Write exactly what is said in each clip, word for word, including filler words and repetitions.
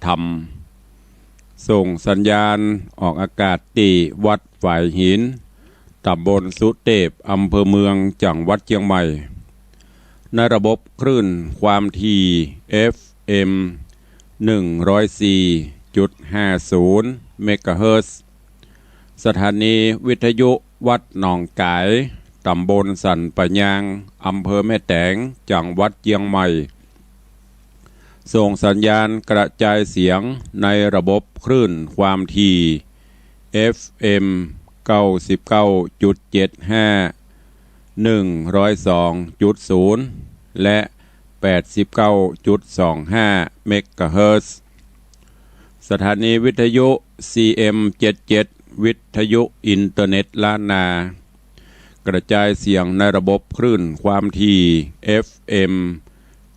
ธรรม ส่งสัญญาณออกอากาศตี้วัดฝายหิน ตำบลสุเตพ อำเภอเมือง จังหวัดเจียงใหม่ ในระบบคลื่นความถี่ เอฟเอ็ม หนึ่งร้อยสี่จุดห้าศูนย์ เมกะเฮิรตซ์ สถานีวิทยุวัดหนองก๋าย ตำบลสันป่ายาง อำเภอแม่แตง จังหวัดเจียงใหม่ ส่งสัญญาณกระจายเสียงในระบบคลื่นความถี่ เอฟเอ็ม เก้าสิบเก้าจุดเจ็ดห้า หนึ่งร้อยสองจุดศูนย์ และ แปดสิบเก้าจุดสองห้า เมกะเฮิรตซ์ สถานีวิทยุ ซีเอ็มเจ็ดเจ็ด วิทยุอินเทอร์เน็ตล้านนา กระจายเสียงในระบบคลื่นความถี่ เอฟเอ็ม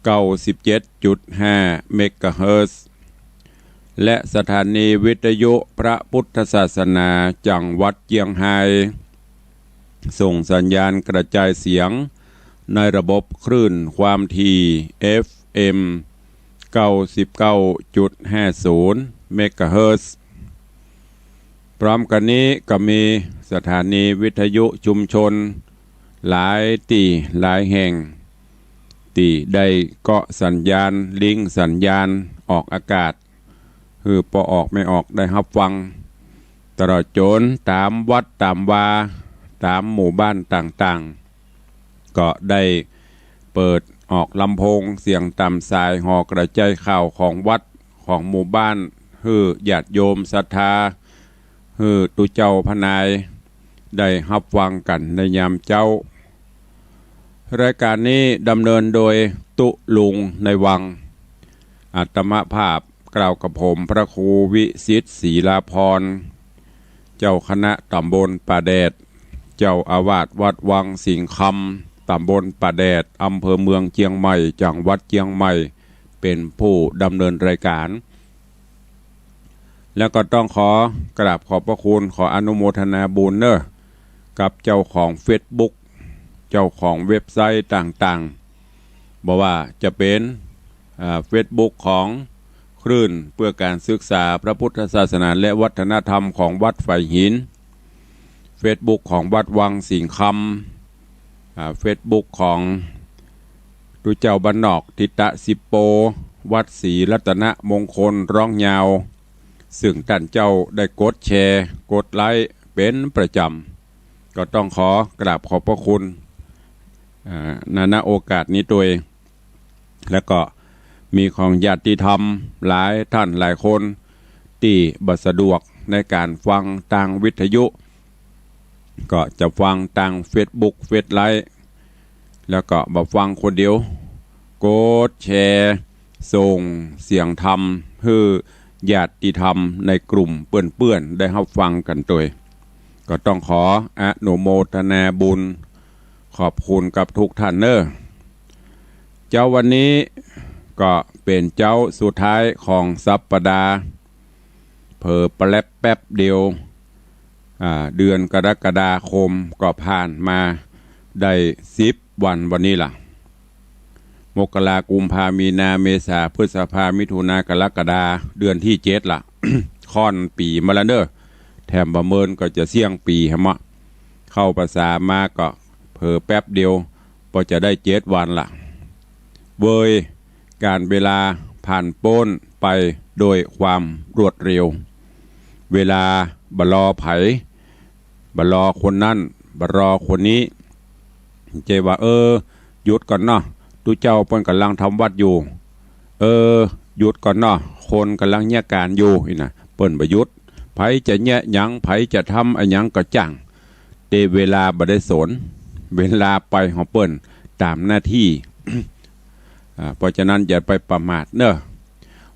เก้าสิบเจ็ดจุดห้า เมกะเฮิรตซ์ และสถานีวิทยุพระพุทธศาสนาจังหวัดเจียงไฮ้ ส่งสัญญาณกระจายเสียงในระบบคลื่นความถี่ เอฟเอ็ม เก้าสิบเก้าจุดห้าศูนย์ เมกะเฮิรตซ์ พร้อมกั๋นนี้ก็มีสถานีวิทยุชุมชนหลายตี้หลายแห่ง ตี้ได้เกาะสัญญาณ ลิงก์สัญญาณออกอากาศ หื้อป้อออกแม่ออกได้ฮับฟัง ตลอดจ๋นต๋ามวัดต๋ามวา ต๋ามหมู่บ้านต่างๆ ก็ได้เปิดออกลำโพงเสียงต๋ามสายหอกระจายข่าวของวัดของหมู่บ้าน หื้อญาติโยมศรัทธา หื้อตุ๊เจ้าพนาย ได้ฮับฟังกั๋นในยามเจ๊า รายก๋านนี้ดำเนินโดยตุ๊ลุงในวัง อาตมาภาพกล่าวกับผมพระครูวิสิทธิ์ศรีลาภรณ์ เจ้าคณะตำบลป่าแดด เจ้าอาวาสวัดวังสิงห์คำ ตำบลป่าแด อำเภอเมืองเจียงใหม่ จังหวัดเจียงใหม่ เป๋นผู้ดำเนินรายก๋าน แล้วก็ต้องขอกราบขอบพระคุณ ขออนุโมทนาบุญเน่อ กับเจ้าของเฟซบุ๊ก เจ้าของเว็บไซต์ต่างๆ บ่ว่าจะเป๋น อ่า เฟซบุ๊กของคลื่นเพื่อการศึกษาพระพุทธศาสนาและวัฒนธรรมของวัดฝายหิน เฟซบุ๊กของวัดวังสิงห์คำ อ่า เฟซบุ๊กของตุ๊เจ้าบ้านนอกทิตะสิบโป วัดศรีรัตนมงคลร้องยาว ซึ่งต้านเจ้าได้กดแชร์ กดไลก์เป๋นประจ๋ำ ก็ต้องขอกราบขอบพระคุณ อ่า ณ ณ โอกาสนี้ตวย แล้วก็มีของญาติธรรมหลายต้านหลายคนตี้บ่สะดวกในก๋านฟังตางวิทยุ ก็จะฟังตางเฟซบุ๊ก เฟซไลฟ์ แล้วก็บ่ฟังคนเดียว กดแชร์ ส่งเสียงธรรมหื้อญาติธรรมในกลุ่มเปื้อนๆ ได้ฮับฟังกั๋นตวย ก็ต้องขออนุโมทนาบุญ ขอบคุณกับทุกท่านเน่อ เจ๊าวันนี้ก็เป๋นเจ๊าสุดท้ายของสัปดาห์ เผลอแป๊บแป๊บเดียว อ่า เดือนกรกฎาคมก็ผ่านมาได้สิบวัน วันนี้ล่ะ มกรา กุมภา มีนา เมษา พฤษภา มิถุนา กรกฎา เดือนตี้เจ็ดล่ะ ค่อนปี๋มาแล้วเน่อ แถมบ่าเมินก็จะเสี้ยงปี๋แหมะ เข้าพรรษามาก็เผลอแป๊บเดียว ปอจะได้เจ็ดวันละ เวยก๋านเวลาผ่านป๊นไปโดยความรวดเร็ว เวลาบ่รอใผ บ่รอคนนั้น บ่รอคนนี้ ใจ้ว่า เออ หยุดก่อนเนาะ ตุ๊เจ้าเปิ้นก่ำลังทำวัตรอยู่ เออ หยุดก่อนเนาะ คนก่ำลังเยียะก๋านอยู่ อี้นะ เปิ้นบ่หยุด ใผจะเยียะหยัง ใผจะทำอะหยังก็จ้าง แต่เวลาบ่ได้สน เวลาไปของเปิ้นต๋ามหน้าตี้ อ่า เพราะฉะนั้นอย่าไปประมาทเน่อ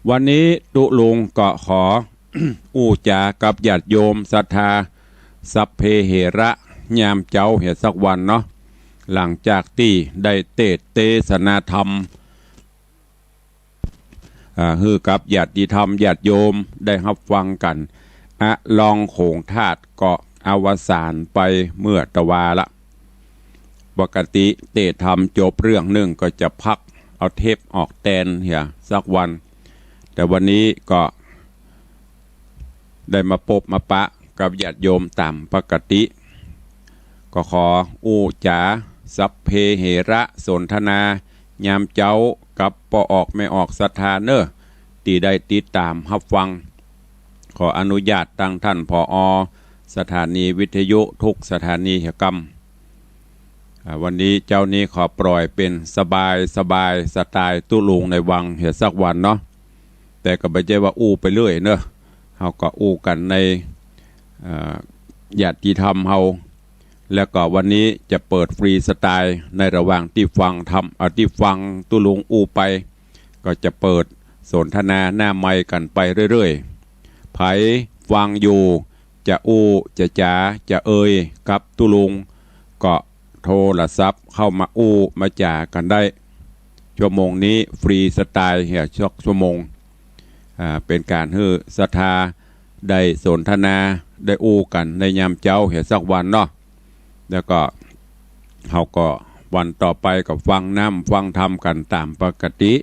วันนี้ตุ๊ลุงก็ขอ อู้จ๋ากับญาติโยมศรัทธา สัพเพเหระ ยามเจ๊าเหียสักวันเนาะ หลังจากตี้ได้เตสน์เตสนาธรรม อ่า หื้อกับญาติธรรมญาติโยมได้ฮับฟังกั๋น อลองโขงธาตุก็อวสานไปเมื่อตะวาละ ปกติเตสน์ธรรมจบเรื่องนึ่งก็จะพักเอาเทปออกแตนเหียสักวัน แต่วันนี้ก็ได้มาปบมาปะกับญาติโยมต๋ามปกติ ก็ขออู้จ๋าสัพเพเหระสนทนายามเจ๊ากับป้อออกแม่ออกศรัทธาเน่อ ตี้ได้ติดต๋ามฮับฟัง ขออนุญาตตางต้าน ผอ สถานีวิทยุกู้สถานีเหียกำ อ่า วันนี้เจ๊านี้ขอปล่อยเป๋นสบายสบายสไตล์ตุ๊ลุงในวังเหียสักวันเนาะ แต่ก็บ่ใจ้ว่าอู้ไปเรื่อยเน่อ เฮาก็อู้กั๋นใน อ่า ญาติธรรมเฮา แล้วก็วันนี้จะเปิดฟรีสไตล์ในระหว่างตี้ฟังธรรม อ่า ตี้ฟังตุ๊ลุงอู้ไป ก็จะเปิดสนทนาหน้าไมค์กั๋นไปเรื่อยๆ ใผฟังอยู่ จะอู้ จะจ๋า จะเอ่ยกับตุ๊ลุง ก็โทรศัพท์เข้ามาอู้มาจ๋ากั๋นได้ ชั่วโมงนี้ฟรีสไตล์เหียสักชั่วโมง อ่า เป๋นก๋านหื้อศรัทธาได้สนทนา ได้อู้กั๋นในยามเจ๊าเหียสักวันเนาะ แล้วก็ เฮาก็วันต่อไปก็ฟังน้ำฟังธรรมกั๋นต๋ามปกติ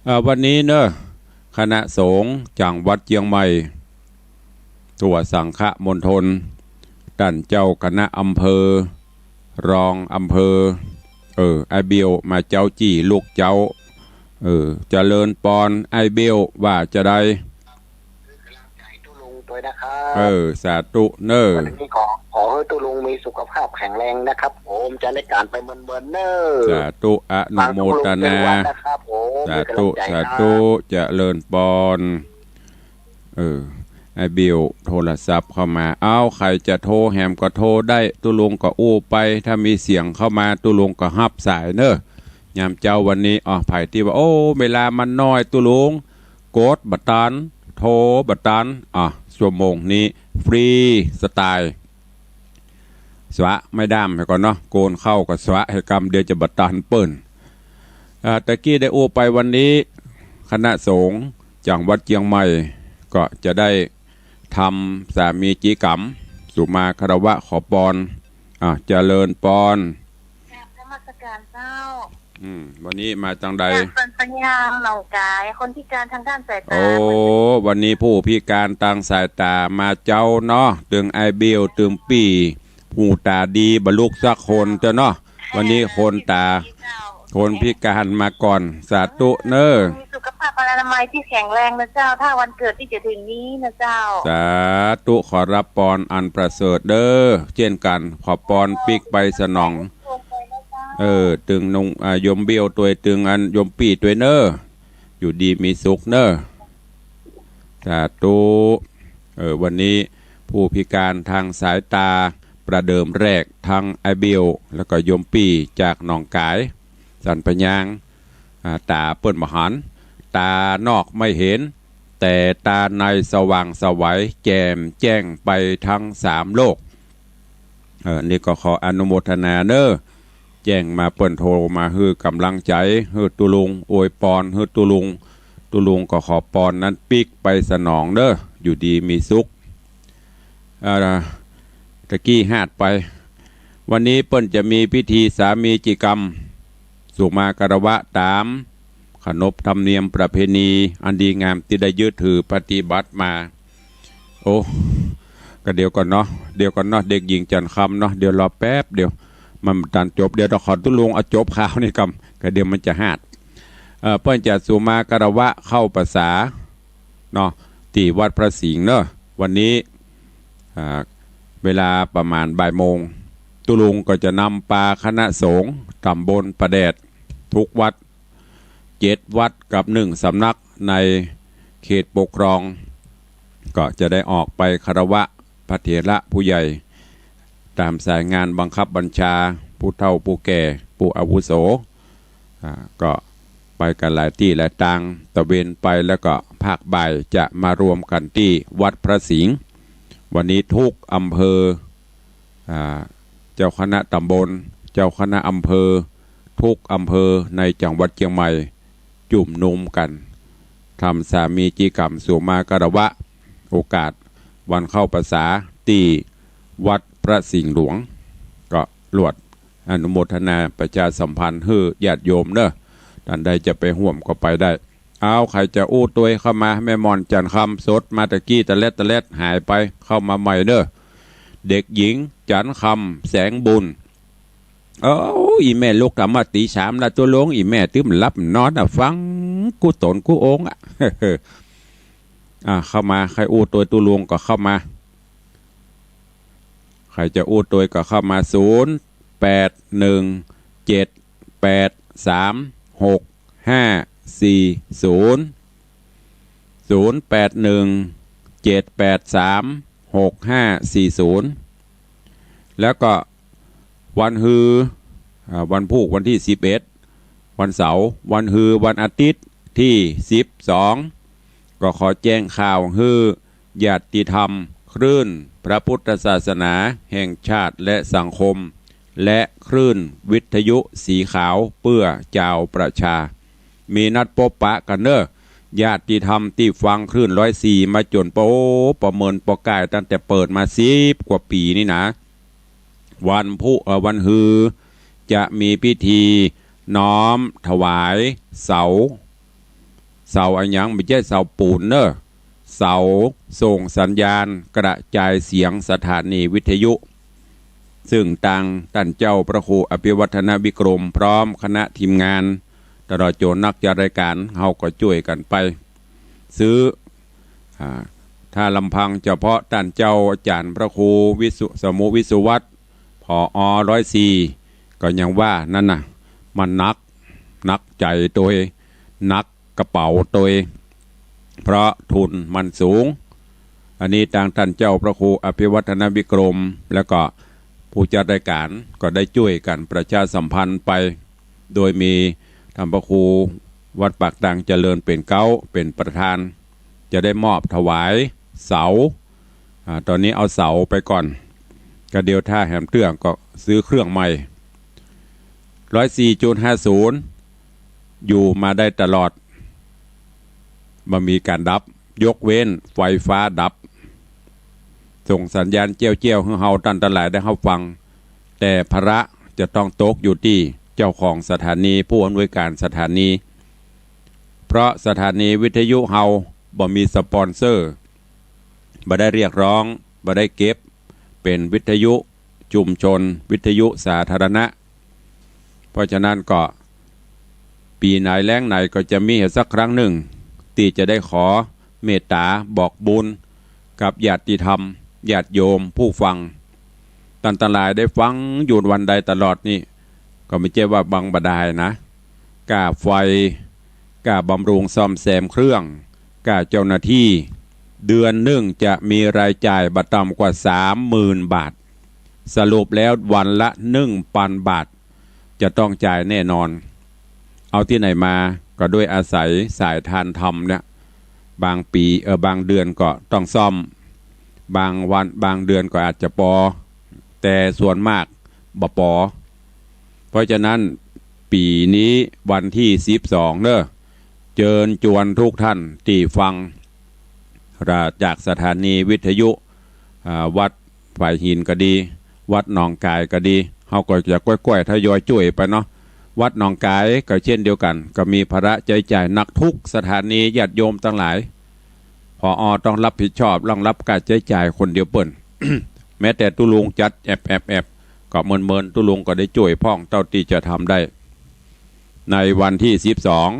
เอ่อ วันนี้เน่อ คณะสงฆ์จังหวัดเจียงใหม่ ทั่วสังฆมณฑล ต้านเจ้าคณะอำเภอ รองอำเภอ เออ อ้ายเบี้ยวมาเจ๊าจี้ลูกเจ๊า เออ เจริญปอน อ้ายเบี้ยวว่าจาใด ตุ๊ลุงตวยนะครับ เออ สาธุเน่อ วันนี้ขอ ขอหื้อตุ๊ลุงมีสุขภาพแข็งแรงนะครับผม จะได้ก๋านไปเมินๆ เน่อ สาธุ อนุโมทนา ฟังตุ๊ลุงเป๋นวันนะครับผม สาธุ มีก๋ำลังใจ๋ สาธุครับ เจริญปอน เออ อ้ายเบี้ยวโทรศัพท์เข้ามา เอ้า ใผจะโทรแหมก็โทรได้ ตุ๊ลุงก็อู้ไป ถ้ามีเสียงเข้ามา ตุ๊ลุงก็ฮับสายเน่อ ยามเจ๊าวันนี้ อ้อ ใผตี้ว่า โอ้ เวลามันน้อย ตุ๊ลุง กดบ่ตัน โทรบ่ตัน อ่ะ ชั่วโมงนี้ฟรีสไตล์ สวะไม้ด้ามหื้อก่อนเนาะ โกนเข้าก็สวะหื้อกำ เดี๋ยวจะบ่ตันเปิ้น อ่า ตะกี้ได้อู้ไปวันนี้ คณะสงฆ์จังหวัดเจียงใหม่ ก็จะได้ทำสามีจีกรรม สุมาคารวะขอปอน อ่ะ เจริญปอน กราบนมัสการเจ้า อืม วันนี้มาจังใด จากสันปะยางหนองก๋าย คนพิการทางด้านสายตา โอ้ วันนี้ผู้พิการตางสายต๋ามาเจ๊าเนาะ ตึงอ้ายเบี้ยว ตึงปี้ หูต๋าดีบ่ลุกสักคนเจ้าเนาะ วันนี้คนต๋า คนพิการมาก่อน สาธุเน่อ มีสุขภาพอนามัยตี้แข็งแรงนะเจ้า ถ้าวันเกิดตี้จะถึงนี้นะเจ้า สาธุ ขอฮับปอนอันประเสริฐเน่อ เจ้นกั๋น ขอปอนปิ๊กไปสนอง เออ ตึงนุง อ่า โยมเบี้ยวตวย ตึงอันโยมปี้ตวยเน่อ อยู่ดีมีสุขเน่อ สาธุ เออ วันนี้ผู้พิการทางสายต๋าประเดิมแรก ตึงอ้ายเบี้ยว แล้วก็โยมปี้จากหนองก๋าย สันปะยาง อ่า ต๋าเปิ้นบ่หัน ต๋านอกไม่เห็น แต่ต๋าในสว่างไสว แจ่มแจ้งไปตึงสามโลก เออ นี่ก็ขออนุโมทนาเน่อ แจ้งมาเปิ้นโทรมาหื้อกำลังใจ๋ หื้อตุ๊ลุง อวยปอน หื้อตุ๊ลุง ตุ๊ลุงก็ขอปอนนั้นปิ๊กไปสนองเน่อ อยู่ดีมีสุข อ่า ตะกี้ฮาดไป วันนี้เปิ้นจะมีพิธีสามีจีกรรม สุมาคารวะต๋ามขนบธรรมเนียมประเพณีอันดีงามตี้ได้ยึดถือปฏิบัติมา โอ้ ก็เดี๋ยวก่อนเนาะ เดี๋ยวก่อนเนาะ เด็กหญิงจันทร์คำเนาะ เดี๋ยวรอแป๊บเดียว มันตันจบ เดี๋ยวต้องขอตุ๊ลุงเอาจบข่าวนี้ก่อน ก็เดี๋ยวมันจะฮาด เอ่อ เปิ้นจะสุมาคารวะเข้าพรรษาเนาะ ตี้วัดพระสิงห์เน่อ วันนี้ อ่า เวลาประมาณบ่ายโมง ตุ๊ลุงก็จะนำปาคณะสงฆ์ต๋ำบลป่าแดด ทุกวัด เจ็ดวัดกับหนึ่งสำนักในเขตปกครอง ก็จะได้ออกไปคารวะพระเถระผู้ใหญ่ ต๋ามสายงานบังคับบัญชา ผู้เฒ่าผู้แก่ ผู้อาวุโส อ่า ก็ไปกั๋นหลายตี้หลายตาง ตระเวนไป แล้วก็ภาคบ่ายจะมารวมกั๋นตี้วัดพระสิงห์ วันนี้ทุกอำเภอ อ่า เจ้าคณะต๋ำบล เจ้าคณะอำเภอ ทุกอำเภอในจังหวัดเจียงใหม่ จุมนุมกั๋น ทำสามีจีกรรมสุมาคารวะ โอกาสวันเข้าพรรษา ตี้วัดพระสิงห์หลวง ก็ลวดอนุโมทนาประชาสัมพันธ์หื้อญาติโยมเน่อ ต้านใดจะไปฮ่วมก็ไปได้ เอา ใผจะอู้ตวยเข้ามา แม่หม่อน จันทร์คำ สดมาตะกี้ ตะแลดตะแลด หายไป เข้ามาใหม่เน่อ เด็กหญิง จันทร์คำ แสงบุญ โอ้ อี่แม่ลุกกะมาตี๋สามละ ตุ๊ลุง อี่แม่ตึงบ่หลับบ่นอนอะ ฟังกู้ต๋นกู้องค์อะ อ่า เข้ามา ใผอู้ตวยตุ๊ลุงก็เข้ามา ใผจะอู้ตวยก็เข้ามา ศูนย์แปดหนึ่งเจ็ดแปดสามหกห้าสี่ศูนย์ ศูนย์แปดหนึ่งเจ็ดแปดสามหกห้าสี่ศูนย์ แล้วก็วันฮือ อ่า วันพูกวันตี้สิบเอ็ด วันเสาร์ วันฮือ วันอาทิตย์ตี้สิบสอง ก็ขอแจ้งข่าวหื้อญาติธรรมคลื่นพระพุทธศาสนาแห่งชาติและสังคม และคลื่นวิทยุสีขาวเปื้อจาวประชา มีนัดปบปะกั๋นเน่อ ญาติธรรมตี้ฟังคลื่นร้อยสี่มาจ๋นปะ โอ้ ปะเมินปอก่ายตั้งแต่เปิดมาสิบกว่าปี๋นี่นะ วันพูก เอ่อ วันฮือ จะมีพิธีน้อมถวายเสา เสาอะหยัง บ่ใจ้เสาปู๋นเน่อ เสาส่งสัญญาณกระจายเสียงสถานีวิทยุ ซึ่งตางต้านเจ้าพระครูอภิวัฒนวิกรม พร้อมคณะทีมงาน ตลอดจ๋นนักจัดรายก๋าน เฮาก็จ้วยกั๋นไปซื้อ อ่า ถ้าลำพังเฉพาะต้านเจ้าอาจ๋ารย์พระครูวิสุ สมุ วิสุวัฒน์ ผอ ร้อยสี่ ก็ยังว่านั้นน่ะ มันหนัก หนักใจ๋ตวย หนักกระเป๋าตวย เพราะทุนมันสูง อันนี้ตางต้านเจ้าพระครูอภิวัฒนวิกรม แล้วก็ผู้จัดรายก๋านก็ได้จ้วยกั๋นประชาสัมพันธ์ไป โดยมีต้านพระครูวัดปากตางเจริญเป๋นเก๊า เป๋นประธาน จะได้มอบถวายเสา อ่า ต๋อนนี้เอาเสาไปก่อน ก็เดี๋ยวถ้าแหมเตื้องก็ซื้อเครื่องใหม่ ร้อยสี่จุดห้าศูนย์ อยู่มาได้ตลอด บ่มีก๋านดับ ยกเว้นไฟฟ้าดับ ส่งสัญญาณเจี้ยวๆ หื้อเฮาต้านตังหลายได้ฮับฟัง แต่ภาระจะต้องตกอยู่ตี้เจ้าของสถานี ผู้อำนวยก๋านสถานี เพราะสถานีวิทยุเฮาบ่มีสปอนเซอร์ บ่ได้เรียกร้อง บ่ได้เก็บ เป๋นวิทยุชุมชน วิทยุสาธารณะ เพราะฉะนั้นก็ ปี๋ไหนแล้งไหนก็จะมีสักครั้งนึ่ง ตี้จะได้ขอเมตต๋าบอกบุญกับญาติธรรม ญาติโยมผู้ฟัง ต้านตังหลายได้ฟังอยู่วันใดตลอดนี่ ก็บ่ใจ้ว่าบังบ่ดายนะ ก้าไฟ ก้าบำรุงซ่อมแซมเครื่อง ก้าเจ้าหน้าตี้ เดือนนึ่งจะมีรายจ่ายบ่ต่ำกว่าสามหมื่นบาท สรุปแล้ววันละหนึ่งปันบาท จะต้องจ่ายแน่นอน เอาตี้ไหนมา ก็ด้วยอาศัยสายทานธรรมเนี่ย บางปี๋ เอ่อ บางเดือนก็ต้องซ่อม บางวัน บางเดือนก็อาจจะปอ แต่ส่วนมากบ่ปอ เพราะฉะนั้นปี๋นี้วันตี้สิบสองเน่อ เจิญจวนทุกท่านตี้ฟัง จากสถานีวิทยุ อ่า วัดฝายหินก็ดี วัดหนองก๋ายก็ดี เฮาก็จะก้อยๆ ทยอยจ้วยไปเนาะ วัดหนองก๋ายก็เช่นเดียวกั๋น ก็มีภาระใจ๊จ่ายหนักกู้สถานี ญาติโยมตังหลาย ผอ ต้องฮับผิดชอบ รองฮับก้าใจ๊จ่ายคนเดียวเปิ้น แม้แต่ตุ๊ลุงจัดแอบๆๆ ก็เมินๆ ตุ๊ลุงก็ได้จ้วยพ่องเต้าตี้จะทำได้ ในวันตี้สิบสอง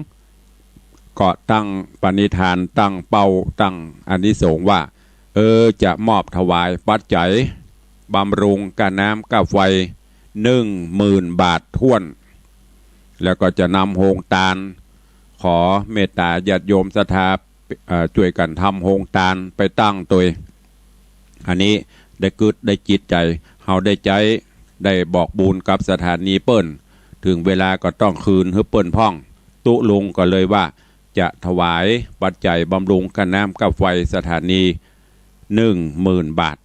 ก็ตั้งปณิธาน ตั้งเป้า ตั้งอานิสงส์ว่า เออ จะมอบถวายปัจจัยบำรุงก้าน้ำก้าไฟหนึ่งหมื่นบาทถ้วน แล้วก็จะนำโฮงตาน ขอเมตต๋าญาติโยมศรัทธา เอ่อ จ้วยกั๋นทำโฮงตานไปตั้งตวย อันนี้ได้กึ๊ดได้จิตใจ๋ เฮาได้ใจ๊ ได้บอกบุญกับสถานีเปิ้น เถิงเวลาก็ต้องคืนหื้อเปิ้นพ่อง ตุ๊ลุงก็เลยว่าจะถวายปัจจัยบำรุงก้าน้ำก้าไฟสถานีหนึ่งหมื่นบาท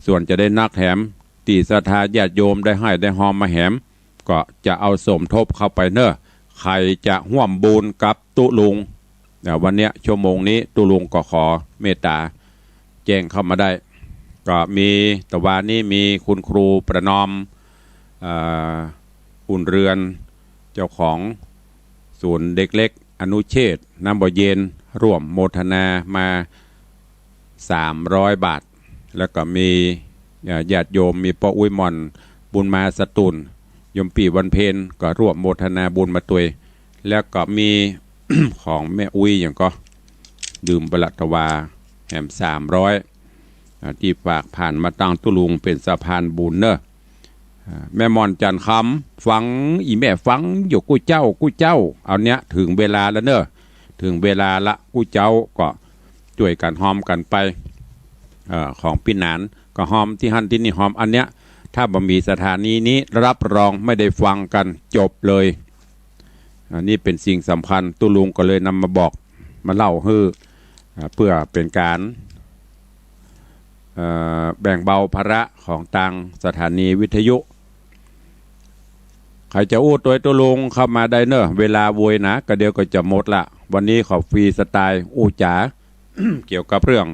ส่วนจะได้นักแหม ตี้ศรัทธาญาติโยมได้ไห้ได้ฮอมมาแหม ก็จะเอาสมทบเข้าไปเน่อ ใผจะฮ่วมบุญกับตุ๊ลุง อ่า วันเนี้ยชั่วโมงนี้ตุ๊ลุงก็ขอเมตต๋าแจ้งเข้ามาได้ ก็มี ตะวานี้มีคุณครูประนอม อ่า อุ่นเรือน เจ้าของศูนย์เด็กเล็ก อนุเชษฐ์ น้ำบ่อเย็น ร่วมโมทนามา สามร้อยบาท แล้วก็มี เอ่อ ญาติโยม มีป้ออุ๊ยหม่อน บุญมาสะตุ่น โยมปี้วันเพ็ญ ก็ร่วมโมทนาบุญมาตวย แล้วก็มี ของแม่อุ๊ยหยังก่อ ลืมไปละ ตะวาแหม สามร้อย อ่า ตี้ฝากผ่านมาตังตุ๊ลุง เป๋นสะพานบุญเน่อ อ่า แม่หม่อนจันทร์คำ ฟัง อี่แม่ฟังอยู่กู้เจ้า กู้เจ้า เอาเนี้ย เถิงเวลาแล้วเน่อ เถิงเวลาละ กู้เจ้าก็จ้วยกั๋นฮอมกั๋นไป เอ่อ ของปี้หนานก็ฮอมตี้หั้นตี้นี่ฮอม อันเนี้ย ถ้าบ่มีสถานีนี้ รับรองไม่ได้ฟังกั๋น จบเลย อันนี้เป๋นสิ่งสำคัญ ตุ๊ลุงก็เลยนำมาบอก มาเล่าหื้อ อ่า เปื้อเป๋นก๋าน เอ่อ แบ่งเบาภาระของตางสถานีวิทยุ ใผจะอู้ตวยตุ๊ลุงเข้ามาได้เน่อ เวลาโวยนะ ก็เดี๋ยวก็จะหมดละ วันนี้ขอฟรีสไตล์อู้จ๋า เกี่ยวกับเรื่อง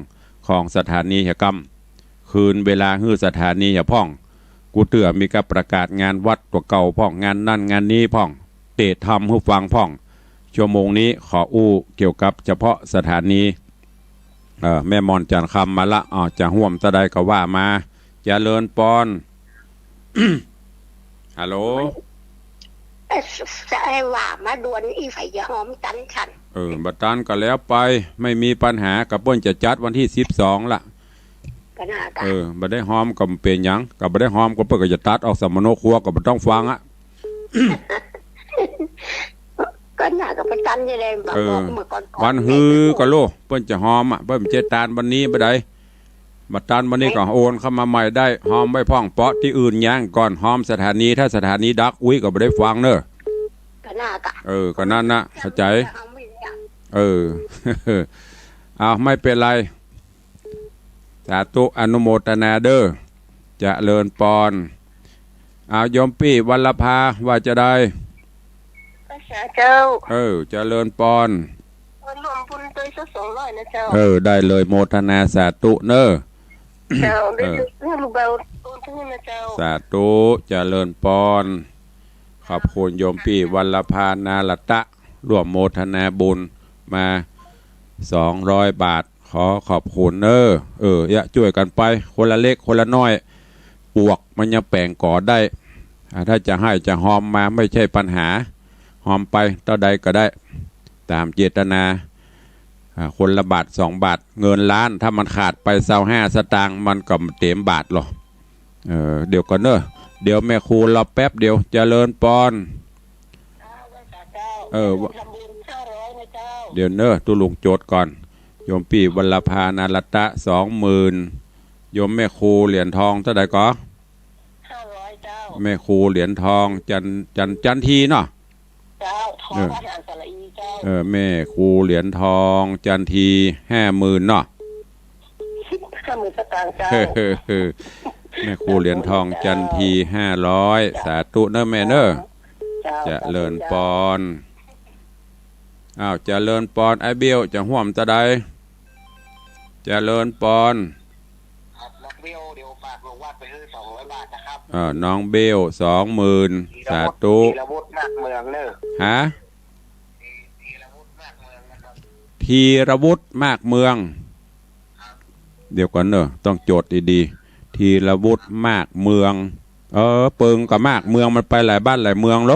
ของสถานีเหียกำ คืนเวลาหื้อสถานีเหียพ่อง กู้เตื้อมีก้าประกาศงานวัดตั๋วเก่าพ่อง งานนั่นงานนี้พ่อง เตศน์ธรรมหื้อฟังพ่อง ชั่วโมงนี้ขออู้เกี่ยวกับเฉพาะสถานี เอ่อ แม่หม่อนจันทร์คำมาละ อ้าว จะฮ่วมเต้าใดก็ว่ามา เจริญปอน ฮัลโหล เอ่อ จะหื้อว่ามาด่วน อี้ใผจะฮอมตันฉัน เออ บ่ตันก็แล้วไป ไม่มีปัญหา ก็เปิ้นจะจัดวันตี้สิบสองละ ก็น่าจะ เออ บ่ได้ฮอมก็บ่เป๋นหยัง ก็บ่ได้ฮอมก็เปิ้นก็จะตัดออกสมโนครัว ก็บ่ต้องฟังอะ ก็น่าจะบ่ตันจะได้ เออ บอกเมื่อก่อนๆ วันหื้อก็โล เปิ้นจะฮอมอะ เปิ้นจะตานวันนี้บ่ได้ บ่ตันวันนี้ก็โอนเข้ามาใหม่ได้ ฮอมไว้พ่อง เปาะตี้อื่นยังก่อน ฮอมสถานี ถ้าสถานีดับ อุ๊ยก็บ่ได้ฟังเน่อ ก็น่าจะ เออ ก็นั่นนะ เข้าใจ๋ เออ เอา ไม่เป๋นไร สาธุ อนุโมทนาเด้อ เจริญปอน เอา โยมปี้วัลลภา ว่าจาใด พระสาเจ้า เออ เจริญปอน ร่วมบุญตวยสักสองร้อยนะเจ้า เออ ได้เลย โมทนาสาธุเน่อ เจ้า เออ ได้ลูกเบาตวยนะเจ้า สาธุ เจริญปอน ขอบคุณโยมปี้วัลลภา นารัตตะ ร่วมโมทนาบุญมา สองร้อยบาท ขอขอบคุณเน่อ เออ เยียะจ้วยกั๋นไป คนละเล็กคนละน้อย ปวกมันยังแป๋งก๋อได้ อ่า ถ้าจะหื้อจะฮอมมาไม่ใช่ปัญหา ฮอมไปเต้าใดก็ได้ ต๋ามเจตนา อ่า คนละบาทสองบาท เงินล้าน ถ้ามันขาดไปซาวห้าสตางค์ มันก็บ่เต๋มบาทหรอก เออ เดี๋ยวก่อนเน่อ เดี๋ยวแม่ครูรอแป๊บเดียว เจริญปอน เออ เดี๋ยวเน่อ ตุ๊ลุงจดก่อน โยมปี้วัลลภา นารัตตะ สองหมื่น โยมแม่ครูเหรียญทองเต้าใดก่อ ห้าร้อยเจ้า แม่ครูเหรียญทอง จัน จัน จันทีเนาะ เจ้า ทอง เออ ทหารสระอีเจ้า เออ แม่ครูเหรียญทอง จันที ห้าหมื่นเนาะ ห้าหมื่นสตางค์เจ้า แม่ครูเหรียญทอง จันที ห้าร้อย สาธุเน่อแม่เน่อ เจ้า เจริญปอน อ้าว เจริญปอน ไอ้เบลจะฮ่วมเต้าใด เจริญปอน ครับ น้องเบล เดี๋ยวฝากลงวัดไปหื้อสองร้อยบาทนะครับ เออ น้องเบล สองหมื่น ธีรวุฒิ สาธุ ธีรวุฒิ มากเมืองเน่อ ฮะ ธีรวุฒิ มากเมืองนะครับ ธีรวุฒิ มากเมือง เดี๋ยวก่อนเน่อ ต้องจดดีๆ ธีรวุฒิ มากเมือง เออ เปิงกับมากเมือง มันไปหลายบ้านหลายเมืองโล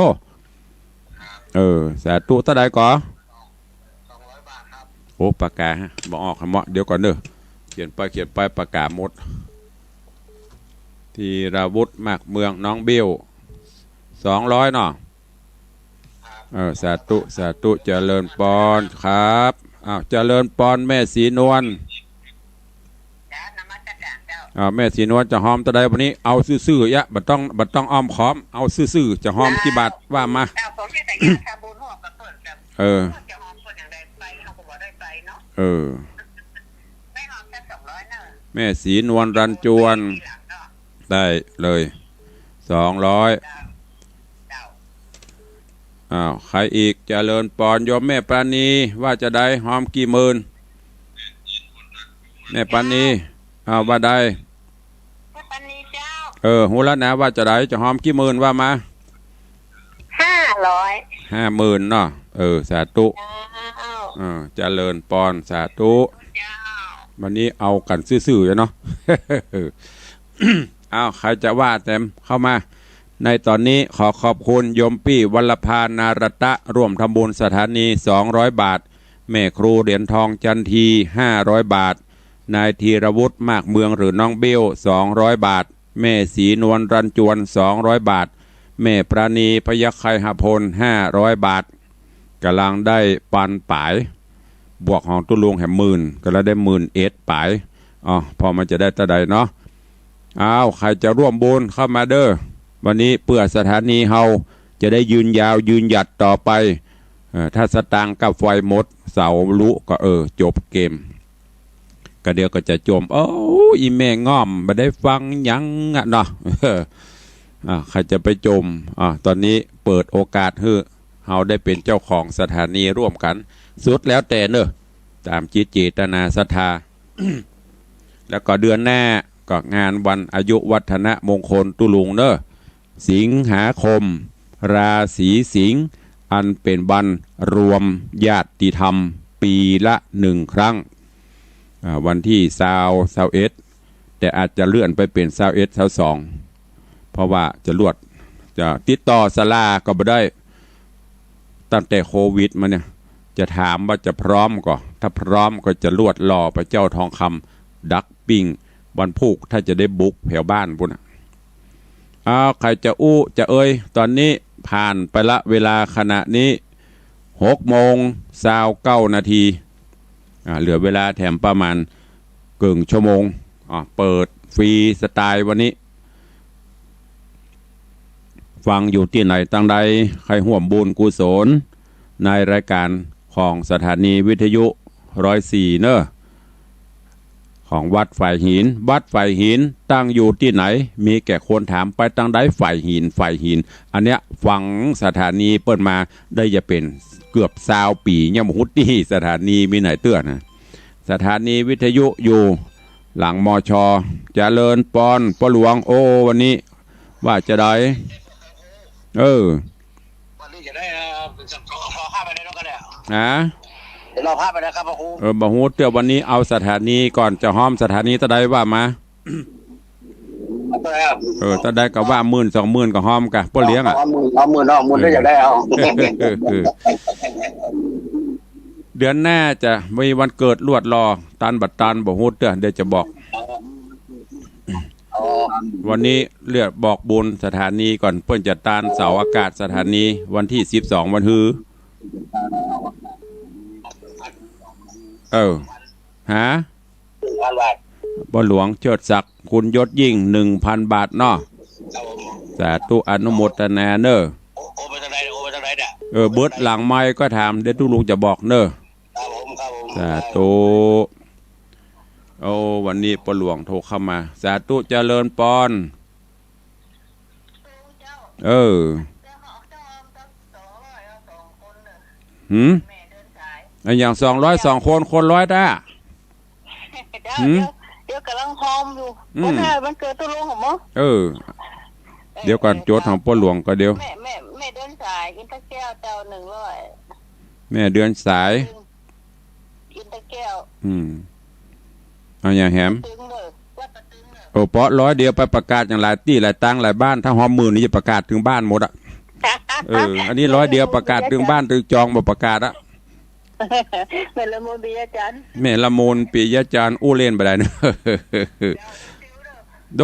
เออ สาธุ เต้าใดก่อ สองร้อยบาทครับ โอ้ ปากก๋าบ่ออกหมด เดี๋ยวก่อนเน่อ เขียนไปเขียนไป ปากก๋าหมด ธีรวุฒิ มากเมือง น้องเบล สองร้อยเนาะ เออ สาธุ สาธุ เจริญปอนครับ อ้าว เจริญปอน แม่ศรีนวล จ้า นมัสการเจ้า อ่า แม่ศรีนวลจะฮอมเต้าใดวันนี้ เอาซื่อๆ เยียะ บ่ต้อง บ่ต้องอ้อมค้อม เอาซื่อๆ จะฮอมกี่บาทว่ามา เจ้า ผมจะแต่งงานทำบุญร่วมกับเปิ้นครับ เออ จะฮอมเปิ้นอย่างใดไป เฮาก็บ่ได้ไปเนาะ เออ ไม่ฮอมสักสองร้อยเน่อ แม่ศรีนวล รันจวน ทีหลังเนาะ ได้เลย สองร้อย เจ้า เจ้า อ้าว ใผอีก เจริญปอน โยมแม่ปราณี ว่าจาใด ฮอมกี่หมื่น แม่ปราณี อ้าว ว่าใด แม่ปราณีเจ้า เออ ฮู้แล้วนะ ว่าจาใด จะฮอมกี่หมื่น ว่ามา ห้าร้อย ห้าหมื่นเนาะ เออ สาธุ เจ้า เออ เจริญปอน สาธุ เจ้า วันนี้เอากั๋นซื่อๆ อยู่เนาะ อ้าว ใผจะว่าแต้มเข้ามา ในต๋อนนี้ขอขอบคุณโยมปี้วัลภา นารตะ ร่วมทำบุญสถานี สองร้อยบาท แม่ครูเหรียญทอง จันที ห้าร้อยบาท นายธีรวุฒิ มากเมือง หรือน้องเบี้ยว สองร้อยบาท แม่ศรีนวล รัญจวน สองร้อยบาท แม่ปราณี พยัคฆไคหพล ห้าร้อยบาท ก๋ำลังได้ปันป๋าย บวกของตุ๊ลุงแหมหมื่น ก็แล้วได้หมื่นเอ็ดป๋าย อ๋อ พอมันจะได้เต้าใดเนาะ อ้าว ใผจะร่วมบุญเข้ามาเด้อ วันนี้เปื้อสถานีเฮาจะได้ยืนยาวยืนหยัดต่อไป เอ่อ ถ้าสตางค์กับไฟหมด เสาลุก็ เออ จบเกม ก็เดี๋ยวก็จะจ่ม โอ้ อีแม่ง่อม บ่ได้ฟังหยังอะเนาะ อ่า ใผจะไปจ่ม อ่า ต๋อนนี้เปิดโอกาสหื้อเฮาได้เป๋นเจ้าของสถานีร่วมกั๋น สุดแล้วแต่เนอะ ต๋ามจิตเจตนาศรัทธา แล้วก็เดือนหน้าก็งานวันอายุวัฒนมงคลตุ๊ลุงเนอะ สิงหาคม ราศีสิงห์ อันเป๋นวันรวมญาติธรรมปี๋ละหนึ่งครั้ง อ่า วันตี้ซาว ซาวเอ็ด แต่อาจจะเลื่อนไปเป๋นซาวเอ็ด ซาวสอง เพราะว่าจะลวด จะติดต่อศาลาก็บ่ได้ ตั้งแต่โควิดมาเนี่ย จะถามว่าจะพร้อมก่อ ถ้าพร้อมก็จะลวดหล่อพระเจ้าทองคำดักปิ้ง วันพูกถ้าจะได้บุกแถวบ้านปู๊นน่ะ อ้าว ใผจะอู้จะเอ่ย ต๋อนนี้ผ่านไปละ เวลาขณะนี้ หกโมงซาวเก้านาที อ่า เหลือเวลาแถมประมาณเกิ่งชั่วโมง อ่า เปิดฟรีสไตล์วันนี้ ฟังอยู่ตี้ไหนตังใด ใผฮ่วมบุญกุศลในรายก๋านของสถานีวิทยุร้อยสี่เนอะ ของวัดฝายหิน วัดฝายหินตั้งอยู่ตี้ไหน มีแก่คนถามไปตังใด ฝายหิน ฝายหิน อันเนี้ยฟังสถานีเปิ้นมาได้จะเป๋นเกือบซาวปี๋ ยังบ่ฮู้ตี้สถานีมีไหนเตื้อนะ สถานีวิทยุอยู่หลัง มช. เจริญปอน ป้อหลวง โอ้ วันนี้ว่าจะได เออ วันนี้จะได้ เอ่อ รอข้าไปได้แล้วก็ได้ ฮะ เดี๋ยวรอข้าไปนะครับ พระครู เออ บ่ฮู้เตื้อ วันนี้เอาสถานีก่อน จะฮ้อมสถานีเต้าใดว่ามา เต้าใดครับ เออ เต้าใดก็ว่าหมื่นสองหมื่นก็ฮ้อมกะ ป้อเลี้ยงอะ เอาหมื่น เอาหมื่น เอาหมื่น เออ ได้อยากได้เอา เออ เดือนหน้าจะมีวันเกิดลวดหล่อ ตานบ่ตานบ่ฮู้เตื้อ เดี๋ยวจะบอก อ๋อ วันนี้เลือกบอกบุญสถานีก่อน เปิ้นจะตานเสาอากาศสถานีวันตี้สิบสอง วันฮือ เออ ฮะ หนึ่งพันบาท ป้อหลวงเชิดศักดิ์ คุณยศยิ่ง หนึ่งพันบาทเนาะ ครับผม สาธุ อนุโมทนาเนอะ โอ- โอนไปเต้าใด โอนไปเต้าใดเนี่ย เออ เบิดหลังไมค์ก็ถาม เดี๋ยวตุ๊ลุงจะบอกเนอะ ครับผม ครับผม สาธุ โอ้ วันนี้ป้อหลวงโทรเข้ามา สาธุ เจริญปอน เออ หืม อะหยัง สองร้อยสองคน คนร้อยต้า เดี๋ยว หืม เดี๋ยว เดี๋ยวก่ำลังฮ้อมอยู่ อืม วันนั้นวันเกิดตุ๊ลุงเหรอหมอ เออ เดี๋ยวก่อน เออ จดของป้อหลวงก่อน เดี๋ยว แม่ แม่ แม่เดือนสาย อินทแก้ว เจ้า หนึ่งร้อย แม่เดือนสาย อินทแก้ว อืม เอาหยังแหม ตึงเลย วัดป่าตึงเลย โอ้ เปาะร้อยเดียวไปประกาศอย่างหลายตี้หลายตังหลายบ้าน ถ้าฮ้อมหมื่นนี่จะประกาศเถิงบ้านหมดอะ เออ อันนี้ร้อยเดียวประกาศเถิงบ้านเถิงจอง บ่ประกาศอะ แม่ละมุนปิยะจันทร์ แม่ละมุนปิยะจันทร์ อู้เล่นบ่ได้เนอะ โด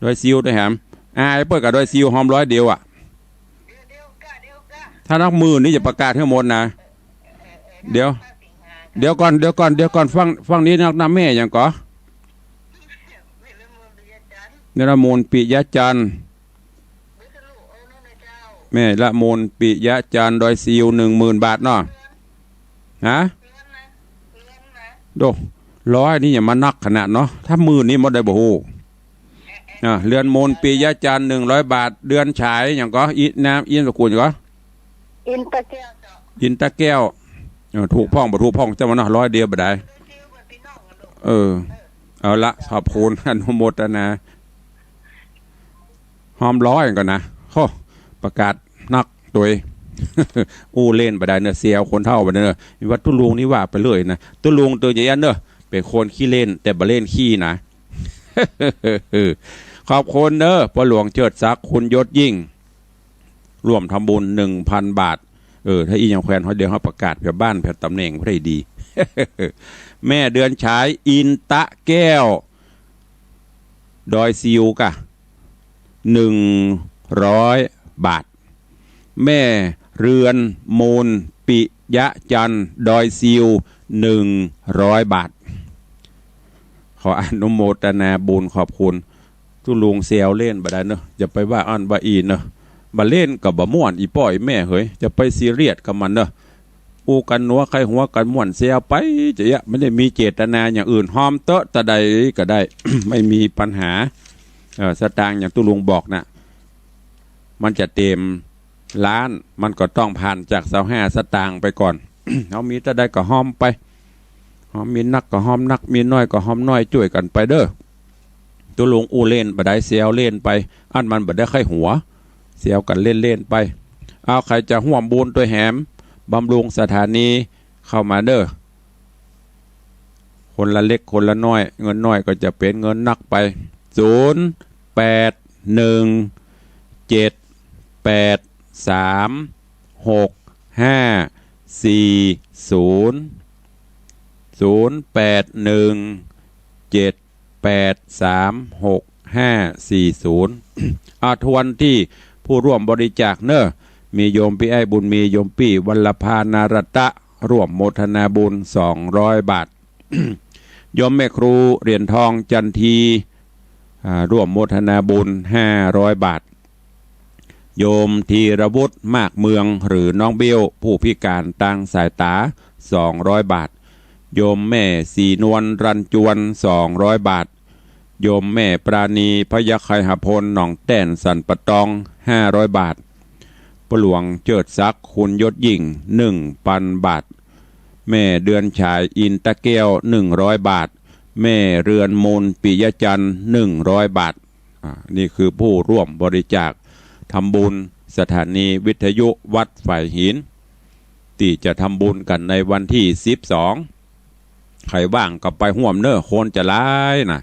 ดอยซิวดอยแหม อายเปิ้นกะดอยซิวฮ้อมร้อยเดียวอะ ถ้านับหมื่นนี่จะประกาศหื้อหมดนะ เดี๋ยว เดี๋ยวก่อน เดี๋ยวก่อน เดี๋ยวก่อน ฟัง ฟังนี้นักนำแม่หยังก่อ แม่ละมุนปิยะจันทร์ แม่ละมุนปิยะจันทร์ ดอยซิว หนึ่งหมื่นบาทเนาะ ฮะ โด ร้อยนี่อย่ามานักขนาดเนาะ ถ้าหมื่นนี่หมดได้บ่ฮู้ อ่า เรือนมนต์ปิยะจันทร์ หนึ่งร้อยบาท เดือนฉายหยังก่อ อิ นาม อินสกุลก่อ อินตะแก้วเจ้า อินตะแก้ว เออ ถูกพ่องบ่ถูกพ่องเจ้ามันเนาะ ร้อยเดียวบ่ได้ เออ เอาละ ขอบคุณ อนุโมทนา ฮ้อมร้อยก่อนนะ โห ประกาศนักตวย อู้เล่นบ่ได้เนอะ แซวคนเฒ่าบ่ได้เนอะ ว่าตุ๊ลุงนี่ว่าไปเรื่อยนะ ตุ๊ลุงเต๋อจะอี้เนอะ เป๋นคนขี้เล่น แต่บ่เล่นขี้นะ ขอบคุณเนอะ ป้อหลวงเจิดศักดิ์ คุณยศยิ่ง ร่วมทำบุญ หนึ่งพันบาท เออ ถ้าอี้ยังแควนเฮา เดี๋ยวเฮาประกาศแผ่นบ้านแผ่นต๋ำแหน่งบ่ได้ดี แม่เดือนฉาย อินตะแก้ว ดอยซิวกะ หนึ่งร้อยบาท แม่เรือนมูล ปิยะจันทร์ ดอยซิว หนึ่งร้อยบาท ขออนุโมทนาบุญขอบคุณ ตุ๊ลุงแซวเล่นบ่ได้เนอะ จะไปว่าอั้นว่าอี้เนอะ บ่เล่นก็บ่ม่วน อี่ป้ออี่แม่เหย จะไปซีเรียสกับมันเนอะ อู้กั๋นหัวใค่หัวกั๋นม่วนแซวไป จะอี้ บ่ได้มีเจตนาอย่างอื่น ฮอมเต๊อะ ตะใดก็ได้ ไม่มีปัญหา เอ่อ สตางค์อย่างตุ๊ลุงบอกน่ะ มันจะเต๋มล้าน มันก็ต้องผ่านจากซาวห้าสตางค์ไปก่อน เฮามีตะใดก็ฮอมไป ฮอม มีนักก็ฮอมนัก มีน้อยก็ฮอมน้อย จ้วยกั๋นไปเด้อ ตุ๊ลุงอู้เล่นบ่ได้ แซวเล่นไป อันมันบ่ได้ใค่หัว แซวกั๋นเล่นๆ ไป เอา ใผจะฮ่วมบุญตวยแหม บำรุงสถานี เข้ามาเด้อ คนละเล็กคนละน้อย เงินน้อยก็จะเป๋นเงินนักไป ศูนย์แปดหนึ่ง เจ็ดแปดสาม หกห้าสี่ศูนย์ ศูนย์แปดหนึ่ง เจ็ดแปดสาม หกห้าสี่ศูนย์ อา ทวนตี้ผู้ร่วมบริจาคเนอะ มีโยมปี้ไอ้บุญมี โยมปี้วัลลภา นารัตตะ ร่วมโมทนาบุญ สองร้อยบาท โยมแม่ครูเหรียญทอง จันที อ่า ร่วมโมทนาบุญ ห้าร้อยบาท โยมธีรวุฒิ มากเมือง หรือน้องเบี้ยว ผู้พิการตางสายต๋า สองร้อยบาท โยมแม่ศรีนวล รันจวน สองร้อยบาท โยมแม่ปราณี พยัคฆไคหพล หนองแต้น สันป่าตอง ห้าร้อยบาท ป้อหลวงเจิดศักดิ์ คุณยศยิ่ง หนึ่งปันบาท แม่เดือนฉาย อินตะแก้ว หนึ่งร้อยบาท แม่เรือนมูล ปิยะจันทร์ หนึ่งร้อยบาท อ่า นี่คือผู้ร่วมบริจาคทำบุญสถานีวิทยุวัดฝายหิน ตี้จะทำบุญกั๋นในวันตี้สิบสอง ใผว่างก็ไปฮ่วมเนอะ คนจะหลายนะ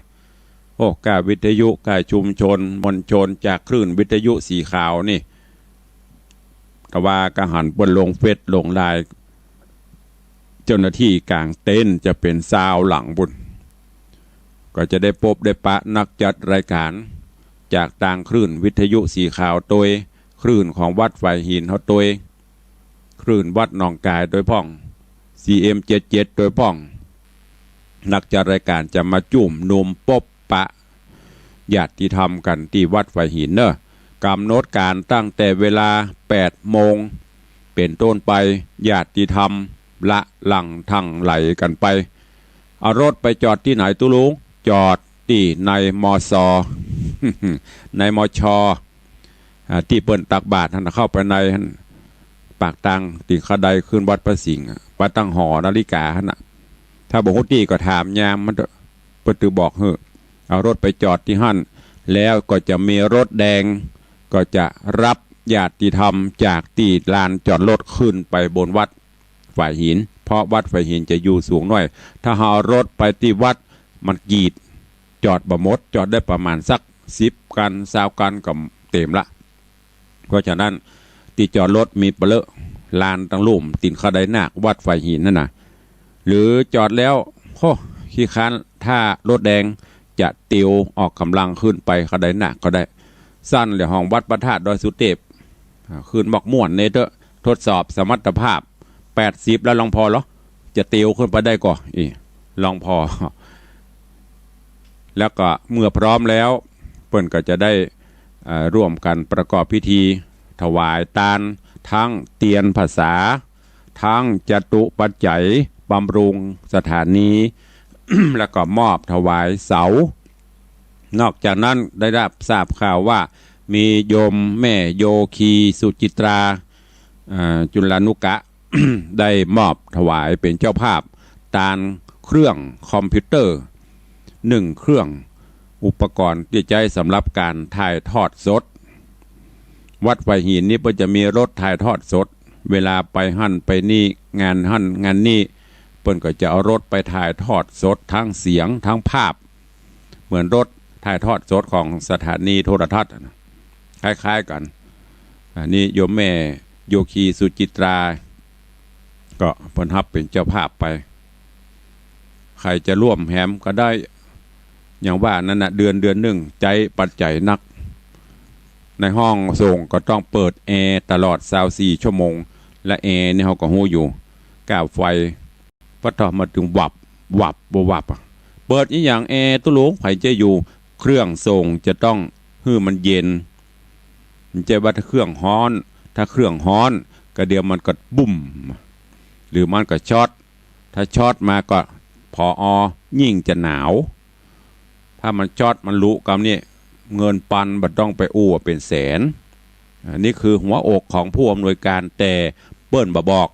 โอ้ ก้าวิทยุ ก้าชุมชนมวลชนจากคลื่นวิทยุสีขาวนี่ แต่ว่าก็หันเปิ้นลงเฟซลงไลน์ เจ้าหน้าตี้ก๋างเต็นท์จะเป๋นซาวหลังปู๊น ก็จะได้ปบได้ปะนักจัดรายก๋าน จากตางคลื่นวิทยุสีขาวตวย คลื่นของวัดฝายหินเฮาตวย คลื่นวัดหนองก๋ายตวยพ่อง ซีเอ็มเจ็ดเจ็ดตวยพ่อง นักจัดรายก๋านจะมาจุมนุมปบปะ ญาติธรรมกั๋นตี้วัดฝายหินเนอะ ก๋ำหนดก๋านตั้งแต่เวลาแปดโมงเป๋นต้นไป ญาติธรรมละหลั่งหลั่งไหลกั๋นไป เอารถไปจอดตี้ไหนตุ๊ลุง จอดตี้ใน มส ใน มช อ่า ตี้เปิ้นตักบาตรหั้นน่ะ เข้าไปในหั้น ปากตางติ่งขะไดขึ้นวัดพระสิงห์อะ วัดตังหอนาฬิกาหั้นน่ะ ถ้าบ่ฮู้ตี้ก็ถามยามมันเต๊อะ เปิ้นจะบอกหื้อ เอารถไปจอดตี้หั้น แล้วก็จะมีรถแดง ก็จะรับญาติธรรมจากตี้ลานจอดรถขึ้นไปบนวัดฝายหิน เพราะวัดฝายหินจะอยู่สูงหน้อย ถ้าเฮาเอารถไปตี้วัดมันกีด จอดบ่หมด จอดได้ประมาณสักสิบคัน ซาวคันก็เต๋มละ เพราะฉะนั้นตี้จอดรถมีเปาะเลอะ ลานตังลุ่มตี๋นขะไดนาควัดฝายหินหั้นน่ะ หรือจอดแล้ว โฮ้ ขี้ค้าน ถ้ารถแดงจะติวออกก๋ำลังขึ้นไปขะไดนาคก็ได้ สั้นแหละ ห้องวัดพระธาตุดอยสุเทพ อ่า ขึ้นมอกม่วนเน่เต๊อะ ทดสอบสมรรถภาพ แปดสิบแล้วหลวงพ่อเหรอ จะติวขึ้นไปได้ก่อ อี้ หลวงพ่อ แล้วก็เมื่อพร้อมแล้ว เปิ้นก็จะได้ เอ่อ ร่วมกั๋นประกอบพิธีถวายตาน ตึงเตียนพรรษา ตึงจตุปัจจัยบำรุงสถานี แล้วก็มอบถวายเสา นอกจากนั้นได้รับทราบข่าวว่ามีโยมแม่โยคีสุจิตรา เอ่อ จุลานุกะ ได้มอบถวายเป๋นเจ้าภาพตานเครื่องคอมพิวเตอร์ หนึ่งเครื่อง อุปกรณ์ตี้ใจ๊สำหรับก๋านถ่ายทอดสด วัดฝายหินนี่เปิ้นจะมีรถถ่ายทอดสด เวลาไปหั้นไปนี่ งานหั้นงานนี่ เปิ้นก็จะเอารถไปถ่ายทอดสด ทั้งเสียงทั้งภาพ เหมือนรถถ่ายทอดสดของสถานีโทรทัศน์น่ะ คล้ายๆ กั๋น อันนี้โยมแม่โยคีสุจิตรา ก็เปิ้นฮับเป๋นเจ้าภาพไป ใผจะร่วมแหมก็ได้ อย่างว่านั้นน่ะ เดือนเดือนนึ่งใจ๊ปัจจัยนัก ในห้องส่งก็ต้องเปิดแอร์ตลอดซาวสี่ชั่วโมง และแอร์นี่เฮาก็ฮู้อยู่ ก้าไฟ ปะต๊อมาตึงวับ วับ บ่วับอะ เปิดอีหยังแอร์ตุ๊ลุง ใผจะอยู่ เครื่องส่งจะต้องหื้อมันเย็น บ่ใจ้ว่าถ้าเครื่องฮ้อน ถ้าเครื่องฮ้อน กะเดี๋ยวมันก็บุ่ม หรือมันก็ช็อต ถ้าช็อตมาก็ ผอ ยิ่งจะหนาว ถ้ามันช็อตมันลุกำนี่ เงินปันบ่ต้องไปอู้เป๋นแสน อันนี้คือหัวอกของผู้อำนวยการ แต่เปิ้นบ่บอก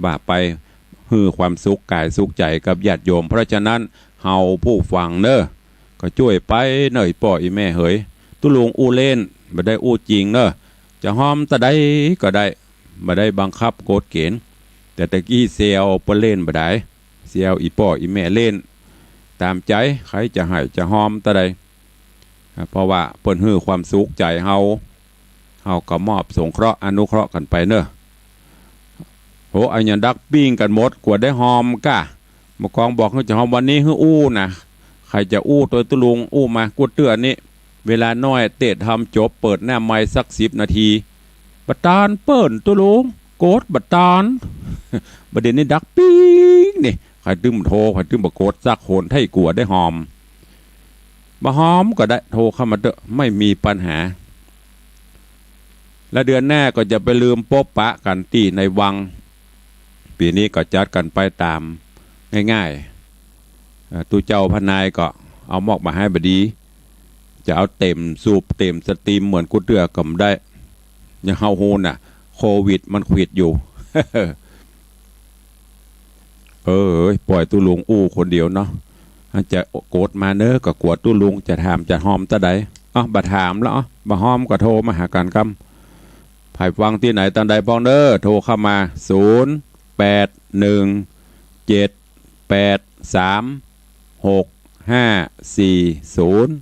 ว่าไปหื้อความสุขก๋ายสุขใจ๋กับญาติโยม เพราะฉะนั้นเฮาผู้ฟังเน่อ ก็จ้วยไปเน่อ อี่ป้ออี่แม่เหย ตุ๊ลุงอู้เล่น บ่ได้อู้จริงเน่อ จะฮอมตะใดก็ได้ บ่ได้บังคับกฎเกณฑ์ แต่ตะกี้แซวเปิ้นเล่นบ่ได้ แซวอี่ป้ออี่แม่เล่น ต๋ามใจ๋ ใผจะไห้จะฮอมตะใด อ่า เพราะว่าเปิ้นหื้อความสุขใจ๋เฮา เฮาก็มอบสงเคราะห์อนุเคราะห์กั๋นไปเน่อ โห อะหยังดักปิ้งกั๋นหมด กั๋วได้ฮอมก้า บ่ากองบอกหื้อจะฮอมวันนี้หื้ออู้นะ ใผจะอู้ตวยตุ๊ลุงอู้มา กู้เตื้อนี้ เวลาน้อย เตรียมทำจบ เปิดหน้าไมค์สักสิบนาที บ่ตานเปิ้นตุ๊ลุง โกรธบ่ตาน บ่าเดี่ยวนี้ดักปิ้งนี่ ใผตึงโทร ใผตึงบ่โกรธสักคน ถ้ากั๋วได้ฮอม บ่ฮอมก็ได้ โทรเข้ามาเต๊อะ ไม่มีปัญหา และเดือนหน้าก็จะไปลืมปบปะกั๋นตี้ในวัง ปี๋นี้ก็จัดกั๋นไปต๋ามง่ายๆ เอ่อ ตุ๊เจ้าพระนายก็เอามอกบ่าไฮ้บ่ดี จะเอาเต็มสูบเต็มสตรีมเหมือนกู้เตื้อก็บ่ได้ อย่างเฮาฮู้น่ะ โควิดมันขวิดอยู่ เออ ป่อยตุ๊ลุงอู้คนเดียวเนาะ จะโกรธมาเน่อ ก็กั๋วตุ๊ลุงจะถามจะฮอมตะใด เอ้า บ่ถามแล้ว เอ้า บ่ฮอมก็โทรมาหากั๋นกำ ใผฟังตี้ไหนตางใดพ่องเน่อ โทรเข้ามา ศูนย์ แปด หนึ่ง เจ็ด แปด สาม หก ห้า สี่ ศูนย์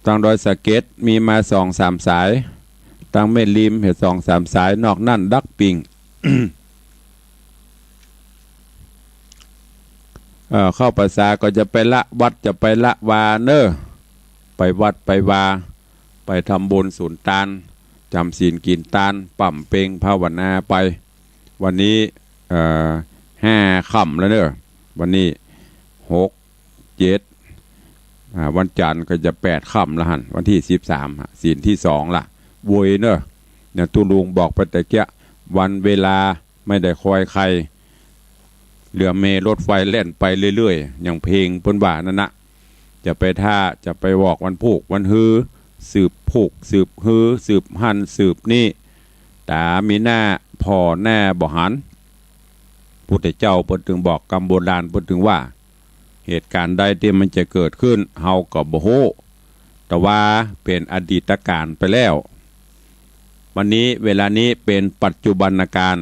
ตางดอยสะเก็ดมีมาสองสามสาย ตางแม่ริมเหียสองสามสาย นอกนั้นดักปิ้ง เอ่อ เข้าพรรษาก็จะไปละวัดจะไปละวาเน่อ ไปวัดไปวา ไปทำบุญสุนตาน จ๋ำศีลกิ๋นตาน ป๋ำเป็งภาวนาไป วันนี้ เอ่อ ห้าค่ำแล้วเน่อ วันนี้ หก เจ็ด อ่า วันจันทร์ก็จะแปดค่ำแล้วหั้น วันตี้สิบสาม ศีลตี้สองละ โวยเน่อ เนี่ย ตุ๊ลุงบอกไปตะเกียะ วันเวลาไม่ได้คอยใคร เรือเมล์รถไฟแล่นไปเรื่อยๆ อย่างเพลงเปิ้นว่านั่นนะ จะไปถ้า จะไปบอกวันพูกวันฮือ สืบพูกสืบฮือ สืบหั้นสืบนี่ ต๋ามีหน้าผ่อหน้าบ่หัน พุทธเจ้าเปิ้นตึงบอก กำโบราณเปิ้นตึงว่า เหตุการณ์ใดตี้มันจะเกิดขึ้น เฮาก็บ่ฮู้ แต่ว่าเป๋นอดีตกาลไปแล้ว วันนี้เวลานี้เป๋นปัจจุบันกาล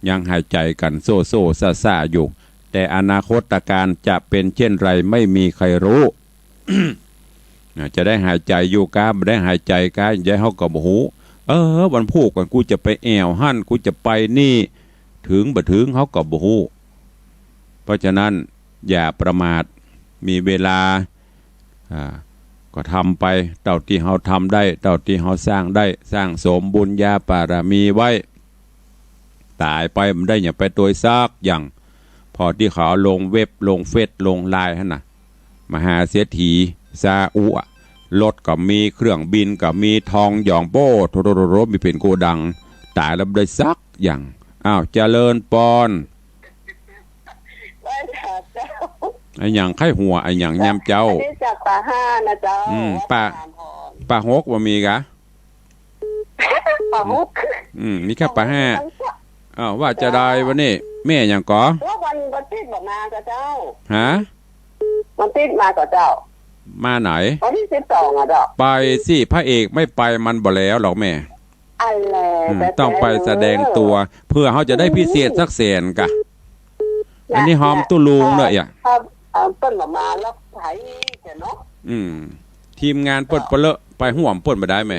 ยังหายใจ๋กั๋นโซ่ๆ ซ่าๆ อยู่ แต่อนาคตกาลจะเป๋นเจ้นไรไม่มีใครฮู้ นะ จะได้หายใจ๋อยู่ก้า บ่ได้หายใจ๋ก้า จะเฮาก็บ่ฮู้ เออ วันพูกกั๋น กูจะไปแอ่วหั้น กูจะไปนี่ เถิงบ่เถิง เฮาก็บ่ฮู้ เพราะฉะนั้นอย่าประมาท มีเวลา อ่า ก็ทำไปเต้าตี้เฮาทำได้ เต้าตี้เฮาสร้างได้ สร้างสมบุญญาบารมีไว้ ต๋ายไปบ่ได้หยังไปตวยสักอย่าง พอตี้เขาลงเว็บ ลงเฟซ ลงไลน์หั้นน่ะ มหาเศรษฐีซาอุอะ รถก็มี เครื่องบินก็มี ทองหยองโบ้ โถๆๆๆ มีเป๋นโกดัง ต๋ายแล้วบ่ได้สักอย่าง อ้าว เจริญปอน ไหว้พระเจ้า อะหยังใค่หัว อะหยังยามเจ๊า อันนี้จากป่าห้านะเจ้า อืม วัด ป่า ป่าหกบ่มีกา ป่าหก อืม มีแค่ป่าห้า อ้าว ว่าจะได้วันนี้ แม่หยังก่อ ว่าวัน วันตี้บ่มาก่อเจ้า ฮะ วันตี้มาก่อเจ้า มาไหน วันตี้สิบสองอะเจ้า ไปสิ พระเอกไม่ไปมันบ่แล้วหรอกแม่ อันแหละ อืม ต้องไปแสดงตั๋ว เพื่อเฮาจะได้พิเศษสักแสนกะ อันนี้หอมตุ๊ลุงเน่อ ถ้า อ่า เปิ้นบ่มาแล้วไผจะเนาะ อืม ทีมงานเปิ้นเปลอะ ไปฮ่วมเปิ้นบ่ได้แหม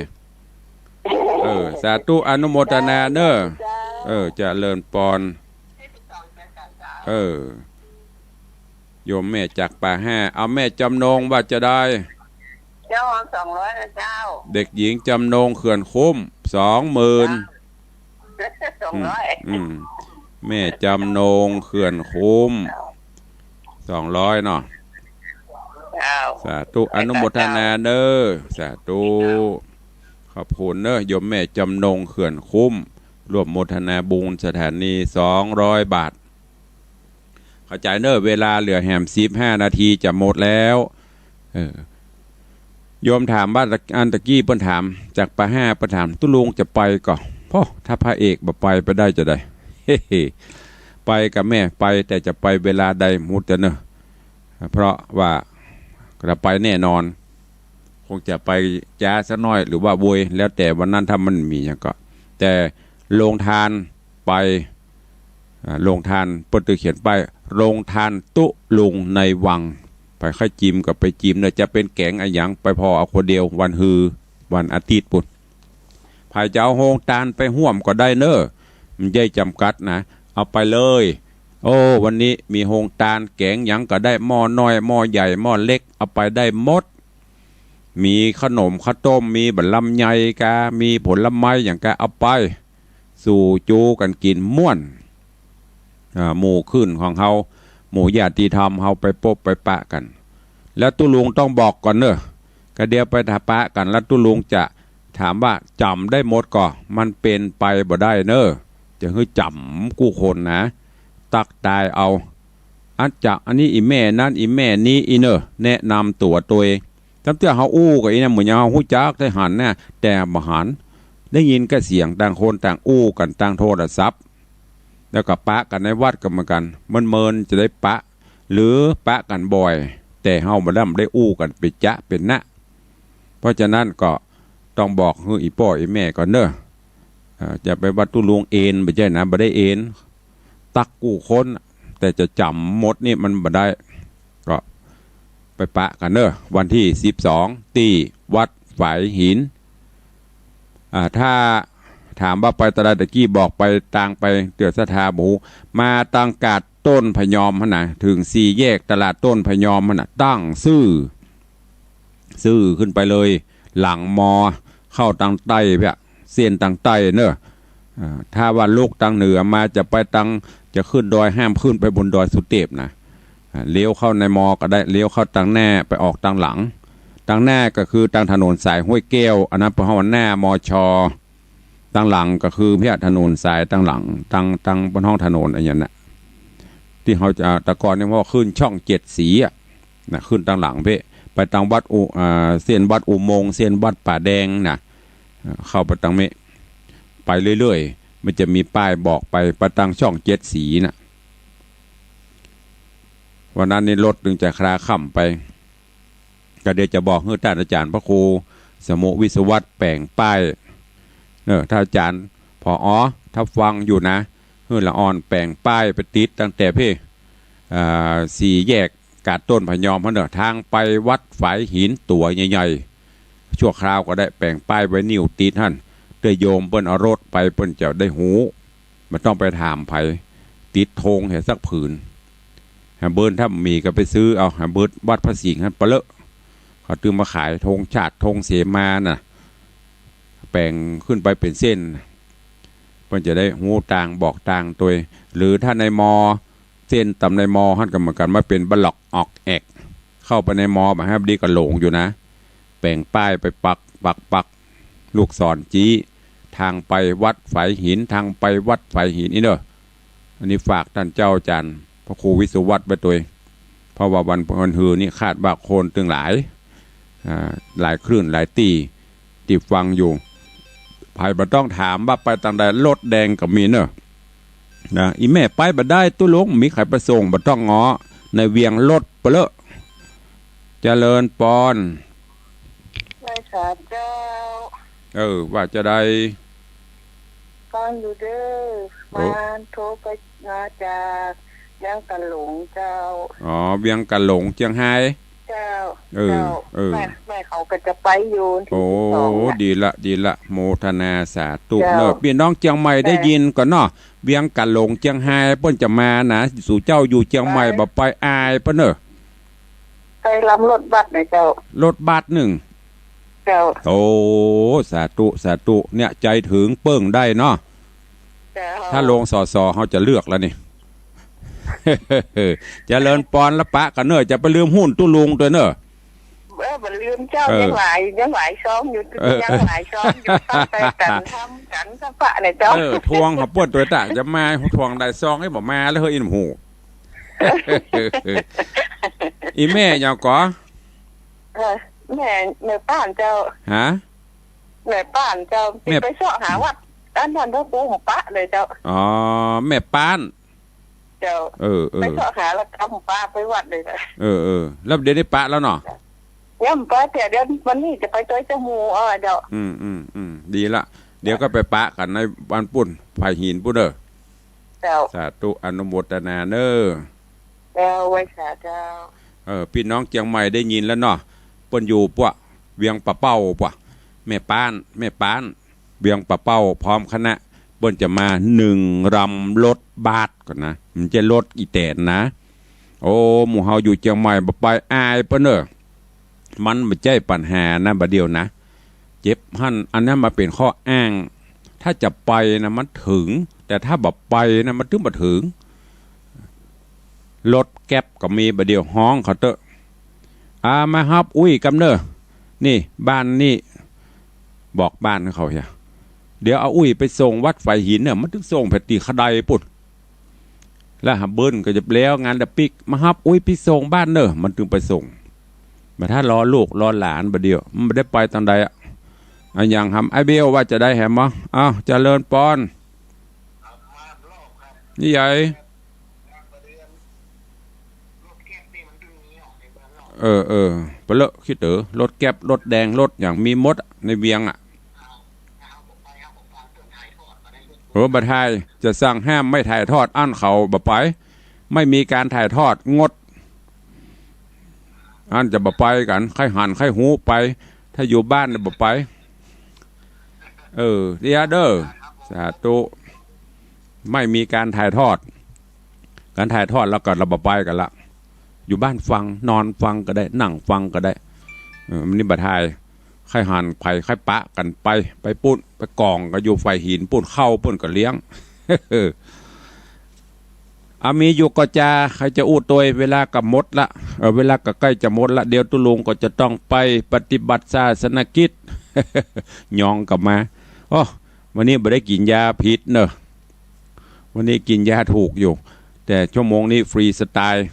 เออ สาธุ อนุโมทนาเน่อ เจ้า เออ เจริญปอน เออ โยมแม่จากป่าห้า เอาแม่จำนงว่าจะได้ เจ้า สองร้อยนะเจ้า เด็กหญิงจำนงเขื่อนคุ้ม สองหมื่น สองร้อย อืม อืม แม่จำนงเขื่อนคุ้ม สองร้อยเนาะ เจ้า สาธุ อนุโมทนาเน่อ สาธุ ขอบคุณเน่อ โยมแม่จำนงเขื่อนคุ้ม ร่วมโมทนาบุญสถานี สองร้อยบาท เข้าใจ๋เน่อ เวลาเหลือแหมสิบห้านาทีจะหมดแล้ว เออ โยมถามว่า อันตะกี้เปิ้นถาม จากป่าห้าเปิ้นถาม ตุ๊ลุงจะไปก่อ โอ้ ถ้าพระเอกบ่ไป ไปได้จะใด เฮ้ๆ ไปกับแม่ไป แต่จะไปเวลาใด บ่ฮู้เน่อ เพราะว่าจะไปแน่นอน คงจะไปจ๊าสักหน้อย หรือว่าโวย แล้วแต่วันนั้นถ้ามันมีหยังก็ แต่โฮงตานไป อ่า โฮงตาน เปิ้นจะเขียนป้าย โฮงตานตุ๊ลุงในวัง ไปใค่จิมก็ไปจิมเน่อ จะเป๋นแก๋งอะหยัง ไปผ่อเอาคนเดียว วันฮือ วันอาทิตย์ปู้น ใผจะเอาโฮงตานไปฮ่วมก็ได้เน่อ มันบ่ใจ้จ๋ำกัดนะ เอาไปเลย โอ้ วันนี้มีโฮงตาน แก๋งหยังก็ได้ หม้อน้อย หม้อใหญ่ หม้อเล็ก เอาไปได้หมด มีขนมข้าวต้ม มีบักลำไยกา มีผลไม้หยังกา เอาไป สู่จู๋กั๋นกิ๋นม่วน อ่า หมู่ขึ้นของเฮา หมู่ญาติธรรมเฮาไปปบไปปะกั๋น แล้วตุ๊ลุงต้องบอกก่อนเน่อ กาเดี๋ยวไปปะกั๋น แล้วตุ๊ลุงจะถามว่าจ๋ำได้หมดก่อ มันเป๋นไปบ่ได้เน่อ จะหื้อจ๋ำกู้คนนะ ตั๊กตายเอา อันจะ อันนี้อี่แม่นั้น อี่แม่นี้ อี่เน่อ แนะนำตั๋วตวย ตั้งแต่เฮาอู้กั๋นอี่นะ เหมือนอย่างเฮาฮู้จักแต่หันน่ะ แต่บ่หัน ได้ยินแก่เสียง ต่างคนต่างอู้กั๋นตางโทรศัพท์ แล้วก็ปะกั๋นในวัดก็เหมือนกั๋น เมินๆ จะได้ปะ หรือปะกั๋นบ่อย แต่เฮาบ่ได้ บ่ได้อู้กั๋นเป๋นจ๊ะเป๋นนะ เพราะฉะนั้นก็ต้องบอกหื้ออี่ป้ออี่แม่ก่อนเน่อ เอ่อ จะไปว่าตุ๊ลุงเอน บ่ใจ้นะ บ่ได้เอน ตั๊กกู้คน แต่จะจ๋ำหมดนี่มันบ่ได้ ก็ไปปะกั๋นเน่อ วันตี้สิบสอง ตี้วัดฝายหิน อ่า ถ้าถามว่าไปตางใด ตะกี้บอกไปตางไป เตื้อศรัทธาบ่ฮู้ มาตางกาดต้นพะยอมหั้นนะ เถิงสี่แยกตลาดต้นพะยอมหั้นนะ ตั้งซื่อ ซื่อขึ้นไปเลย หลังมอ เข้าตางใต้เปียะ เส้นตางใต้เน่อ อ่า ถ้าว่าลุกตางเหนือมาจะไปตาง จะขึ้นดอย ห้ามขึ้นไปบนดอยสุเตพนะ อ่า เลี้ยวเข้าในมอก็ได้ เลี้ยวเข้าตางหน้า ไปออกตางหลัง ตางหน้าก็คือตางถนนสายห้วยแก้ว อันนั้นเปิ้นฮ้องว่าหน้ามอชอ ตางหลังก็คือเปียะถนนสายตางหลัง ตาง ตางเปิ้นฮ้องถนนอะหยังน่ะ ตี้เฮาจะ แต่ก่อนนี่เฮาขึ้นช่องเจ็ดสีอะ นะ ขึ้นตางหลังเป๊ะ ไปตางวัดอุ อ่า เส้นวัดอุโมงค์ เส้นวัดป่าแดงนะ อ่า เข้าไปตางเมะ ไปเรื่อยๆ มันจะมีป้ายบอกไป ไปตางช่องเจ็ดสีน่ะ วันนั้นนี่รถตึงจะคลาค่ำไป ก็เดี๋ยวจะบอกหื้อต้านอาจ๋ารย์พระครูสมุวิศวัตแป๋งป้าย เน่อ ต้านอาจ๋ารย์ ผอ ถ้าฟังอยู่นะ หื้อละอ่อนแป๋งป้ายไปติดตั้งแต่เปียะ อ่า สี่แยกกาดต้นพะยอมหั้นเน่อ ตางไปวัดฝายหินตั๋วใหญ่ๆ ชั่วคราวก็ได้ แป๋งป้ายไวนิลติดหั้น เตื้อโยมเปิ้นเอารถไป เปิ้นจะได้ฮู้ บ่ต้องไปถามใผ ติดธงเหียสักผืน หาเปิ้นถ้ามีก็ไปซื้อเอา หาเปิ้นวัดพระสิงห์หั้นเปลอะ เขาตึงมาขายธงชาติ ธงเสมาน่ะ แป๋งขึ้นไปเป๋นเส้น เปิ้นจะได้ฮู้ตาง บอกตางตวย หรือถ้าในมอ เส้นต๋ามในมอหั้นก็เหมือนกั๋น มาเป๋นบล็อกออกแอก เข้าไปในมอบ่า หาบ่ดีก็หลงอยู่นะ แป๋งป้ายไปปัก ปัก ปัก ลูกศรจี๊ ตางไปวัดฝายหิน ตางไปวัดฝายหิน อี้เน่อ อันนี้ฝากต้านเจ้าอาจ๋ารย์พระครูวิศวัตไว้ตวย เพราะว่าวัน วันฮือนี่คาดว่าคนตึงหลาย อ่า หลายคลื่นหลายตี้ ตี้ฟังอยู่ ใผบ่ต้องถามว่าไปตางใด รถแดงก็มีเน่อ นะ อี่แม่ไปบ่ได้ตุ๊ลุง มีใผไปส่ง บ่ต้องง้อ ในเวียงรถเปลอะ เจริญปอน ไหว้สาเจ้า เออ ว่าจะได้ ฟังอยู่เด้อ โอ้ มาโทรไป มาจากเวียงกะหลงเจ้า อ๋อ เวียงกะหลงเจียงฮาย เจ้า เออ เจ้า เออ แม่ แม่เขาก็จะไปอยู่วันที่ โอ้ สิบสอง น่ะ ดีละ ดีละ โมทนาสาธุ เจ้า เนอะ ปี้น้องเจียงใหม่ได้ยินก่อนเนาะ เวียงกะหลงเจียงฮายเปิ้นจะมานะ สูเจ้าอยู่เจียงใหม่ ไป บ่ไปอายเปิ้นเนอะ ไปลำรถบัสนะเจ้า รถบัสนึ่ง เจ้า โอ้ สาธุ สาธุ เนี่ย ใจ๋เถิงเปิ้งได้เนาะ เจ้า ถ้าลง สส เฮาจะเลือกแล้วนี่ เจริญปอนละปะกั๋นเนอะ จะไปลืมฮู้นตุ๊ลุงตวยเนอะ เออ บ่ลืมเจ้า เออ ยังหลาย ยังหลายซองอยู่ เออ ยังหลายซองอยู่ ต้องไปกั๋นทำกั๋นสะปะเนี่ยเจ้า เออ ทวงเขาเปิ้นตวยตะ จะมาทวงได้ซองให้บ่มาแล้วเฮ้ย อินหู อีแม่หยังก่อ เออ แม่ แม่ป้านเจ้า ฮะ แม่ป้านเจ้า แม่ ไปเซาะหาวัด อันนั้นพระครูปะเลยเจ้า อ๋อ แม่ป้าน เจ้า เออ เออ ไปเซาะหาแล้วกำปะไปวัดเลยนะ เออ เออ แล้วเดี๋ยวนี้ปะแล้วเนาะ ยังปะ เดี๋ยว เดี๋ยววันนี้จะไปตวยเจ้าหมู่ เออ เจ้า อืม อืม อืม ดีละ เดี๋ยวก็ไปปะกั๋นในบ้านปุ้น ฝ่ายหินปุ้นเด้อ เจ้า สาธุ อนุโมทนาเนอะ เจ้า ไหว้สาเจ้า เออ ปี้น้องเจียงใหม่ได้ยินแล้วเนาะ เปิ้นอยู่ปะ เวียงป่าเป้าปะ แม่ป้าน แม่ป้าน เวียงป่าเป้า พร้อมคณะ เปิ้นจะมานึ่งลำรถบัสก่อนนะ มันจะรถอีแตนนะ โอ้ หมู่เฮาอยู่เจียงใหม่บ่ไปอายเปิ้นเนอะ มันบ่ใจ้ปัญหานะ บ่าเดี่ยวนะ เจ็บหั้น อันนั้นมาเป๋นข้ออ้าง ถ้าจะไปนะมันเถิง แต่ถ้าบ่ไปนะมันตึงบ่เถิง รถแกร็บก็มี บ่าเดี่ยวฮ้องเขาเต๊อะ อ่า มาฮับอุ้ยกำเนอะ นี่ บ้านนี่ บอกบ้านเขาเหีย เดี๋ยวเอาอุ้ยไปส่งวัดฝ่ายหินเนอะ มันตึงส่งแผดตี้ขะไดปุ้น แล้วหาเบิ้นก็จะแล้วงานดะปิ๊ก มาฮับอุ้ยไปส่งบ้านเนอะ มันตึงไปส่ง บ่าถ้ารอลูกรอหลานบ่าเดี่ยว มันบ่ได้ไปตางใดอะ อะหยังหำ ไอ้เบลว่าจะใดแหมบ่ อ้าว เจริญปอน นี่ใหญ่ เออ เออ ไปเลอะขี้เต๋อ รถแกร็บ รถแดง รถหยังมีหมดอะ ในเวียงอะ เออ บ่ถ่าย จะสั่งห้ามไม่ถ่ายทอด อั้นเขาบ่ไป ไม่มีการถ่ายทอด งด อั้นจะบ่ไปกั๋น ใค่หันใค่ฮู้ไป ถ้าอยู่บ้านน่ะบ่ไป เออ เดี๋ยวเด้อ สาธุ ไม่มีการถ่ายทอด การถ่ายทอดแล้วก็เราบ่ไปกั๋นละ อยู่บ้านฟัง นอนฟังก็ได้ นั่งฟังก็ได้ เออ มันนี่บ่ถ่าย ใค่หันใผใค่ปะกั๋นไป ไปปุ้น ไปก่องกั๋นอยู่ฝ่ายหินปุ้น เข้าปุ้นก็เลี้ยง อา มีอยู่ก่อจา ใค่จะอู้ตวย เวลาก็หมดละ เออ เวลาก็ใก้จะหมดละ เดี๋ยวตุ๊ลุงก็จะต้องไปปฏิบัติศาสนกิจ ยองก็มา โอ้ วันนี้บ่ได้กิ๋นยาผิดเนอะ วันนี้กิ๋นยาถูกอยู่ แต่ชั่วโมงนี้ฟรีสไตล์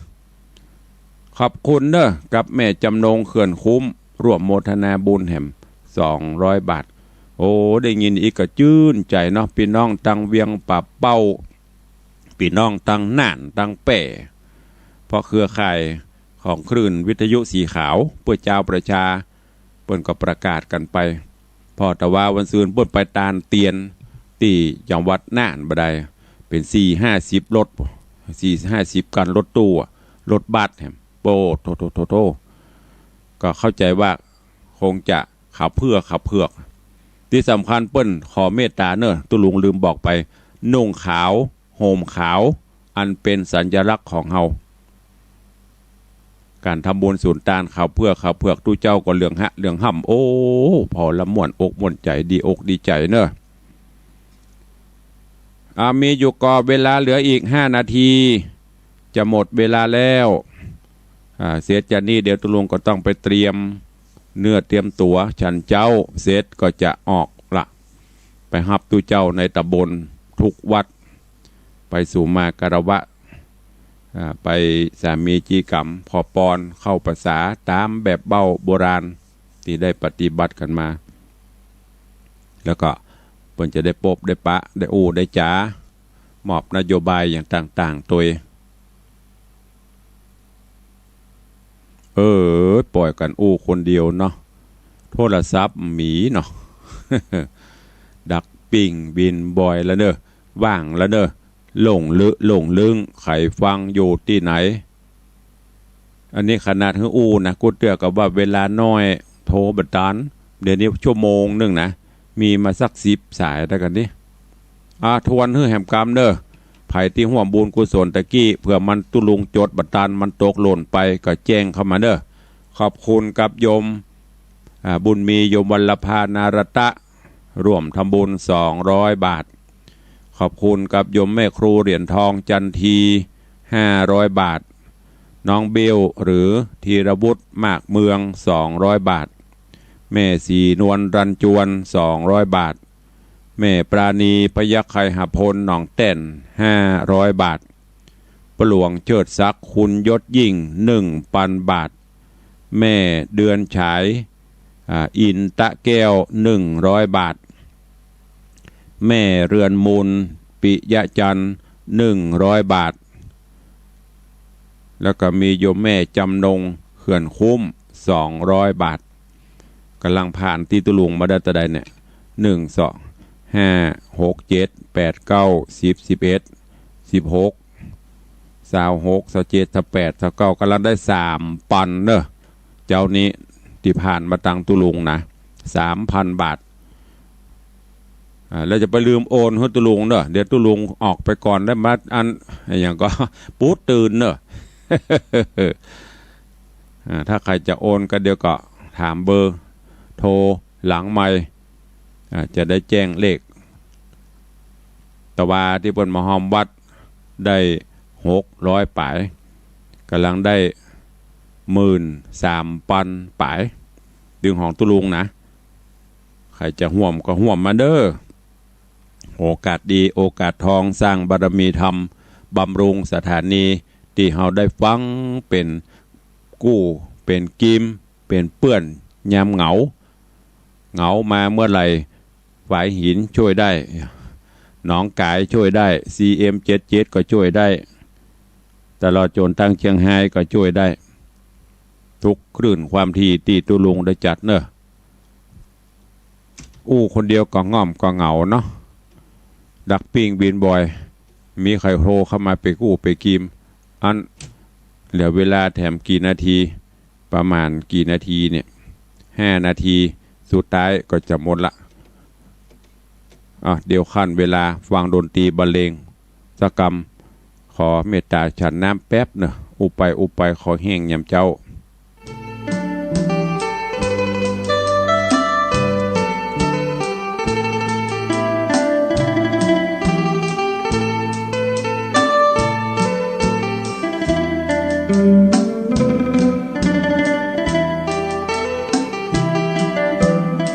ขอบคุณเนอะ กับแม่จำนง เขื่อนคุ้ม ร่วมโมทนาบุญแหม สองร้อยบาท โอ้ ได้ยินอีกก็จื้นใจ๋เนาะ ปี้น้องตังเวียงป่าเป้า ปี้น้องตังน่าน ตังแป้ เพราะเครือข่ายของคลื่นวิทยุสีขาวเพื่อจาวประชา เปิ้นก็ประกาศกั๋นไป พอตะวาวันซืนเปิ้นไปตานเตียนตี้จังหวัดน่านบ่าใด เป๋นสี่ห้าสิบรถ สี่ห้าสิบคันรถตู้อะ รถบัสแหม โอ้ โธ่ โธ่ โธ่ โธ่ ก็เข้าใจ๋ว่าคงจะขาวเผือก ขาวเผือก ตี้สำคัญเปิ้นขอเมตต๋าเนอะ ตุ๊ลุงลืมบอกไป นุ่งขาว ห่มขาว อันเป๋นสัญลักษณ์ของเฮา ก๋านทำบุญสุนตานขาวเผือก ขาวเผือก ตุ๊เจ้าก็เหลืองฮะ เหลืองฮ่ำ โอ้ ผ่อละม่วนอกม่วนใจ๋ ดีอกดีใจ๋เนอะ อ่า มีอยู่ก่อ เวลาเหลืออีกห้านาที จะหมดเวลาแล้ว อ่า เสร็จจากนี้เดี๋ยวตุ๊ลุงก็ต้องไปเตรียมเนื้อเตรียมตั๋ว ฉันเจ๊าเสร็จก็จะออกละ ไปฮับตุ๊เจ้าในต๋ำบลทุกวัด ไปสู่มาคารวะ อ่า ไปสามีจีกรรม ขอปอน เข้าพรรษาต๋ามแบบเบ้าโบราณ ตี้ได้ปฏิบัติกั๋นมา แล้วก็เปิ้นจะได้ปบได้ปะ ได้อู้ได้จ๋า มอบนโยบายอย่างต่างๆ ตวย เออ ป่อยกั๋นอู้คนเดียวเนาะ โทรศัพท์มีเนาะ ดัก ปิ้งบินบ่อยแล้วเน่อ ว่างแล้วเน่อ หลงลึกหลงลึง ใผฟังอยู่ตี้ไหน อันนี้ขนาดหื้ออู้นะ กู้เตื้อก็ว่าเวลาน้อย โทรบ่ตัน เดี๋ยวนี้ชั่วโมงนึ่งนะ มีมาสักสิบสายแล้วกั๋นนี่ อ่า ทวนหื้อแหมกำเน่อ ใผตี้ฮ่วมบุญกุศลตะกี้ เผื่อมันตุ๊ลุงจดบ่ตัน มันตกหล่นไป ก็แจ้งเข้ามาเน่อ ขอบคุณกับโยม อ่า บุญมี โยมวัลลภา นารัตตะ ร่วมทำบุญ สองร้อยบาท ขอบคุณกับโยมแม่ครูเหรียญทอง จันที ห้าร้อยบาท น้องเบล หรือธีรวุฒิ มากเมือง สองร้อยบาท แม่ศรีนวล รัญจวน สองร้อยบาท แม่ปราณี พยัคฆไคหพล หนองแต้น ห้าร้อยบาท ป้าหลวงเจิดศักดิ์ คุณยศยิ่ง หนึ่งปันบาท แม่เดือนฉาย อ่า อินตะแก้ว หนึ่งร้อยบาท แม่เรือนมูล ปิยะจันทร์ หนึ่งร้อยบาท แล้วก็มีโยมแม่จำนง เขื่อนคุ้ม สองร้อยบาท ก๋ำลังผ่านตี้ตุ๊ลุงมาได้เต้าใดเนี่ย หนึ่ง สอง ห้า หก เจ็ด แปด เก้า สิบ สิบเอ็ด สิบหก ซาวหก ซาวเจ็ด ซาวแปด ซาวเก้า ก๋ำลังได้สามปันเน่อ เจ้านี้ตี้ผ่านมาตังตุ๊ลุงนะ สามปันบาท อ่า แล้วจะไปลืมโอนหื้อตุ๊ลุงเน่อ เดี๋ยวตุ๊ลุงออกไปก่อนแล้วมาอัน อะหยังก็ ปู๊ดตื่นเน่อ อ่า ถ้าใผจะโอนก็เดี๋ยวก็ถามเบอร์โทรหลังไมค์ อ่า จะได้แจ้งเลข ตะวาตี้เปิ้นมาฮ่อมวัดได้หกร้อยป๋าย ก๋ำลังได้หมื่นสามปันป๋าย ตึงของตุ๊ลุงนะ ใผจะฮ่วมก็ฮ่วมมาเน่อ โอกาสดี โอกาสทอง สร้างบารมีธรรม บำรุงสถานี ตี้เฮาได้ฟังเป๋นกู้ เป๋นกิม เป๋นเปื้อนยามเหงา เหงามาเมื่อใด ฝายหินจ้วยได้ หนองก๋ายจ้วยได้ ซีเอ็มเจ็ดเจ็ด ก็จ้วยได้ ตลอดจ๋นตังเจียงฮายก็จ้วยได้ ทุกคลื่นความถี่ตี้ตุ๊ลุงได้จัดเน่อ อู้คนเดียวก็ง่อมก็เหงาเนาะ ดักปิ้งบินบ่อย มีใผโทรเข้ามาไปกู้ไปกิม อัน เหลือเวลาแถมกี่นาที ประมาณกี่นาทีเนี่ย ห้านาที สุดท้ายก็จะหมดละ อ่ะ เดี๋ยวขั้นเวลาฟังดนตรีบรรเลงสักกำ ขอเมตต๋าฉันน้ำแป๊บเน่อ อู้ไปอู้ไปคอแห้งยามเจ๊า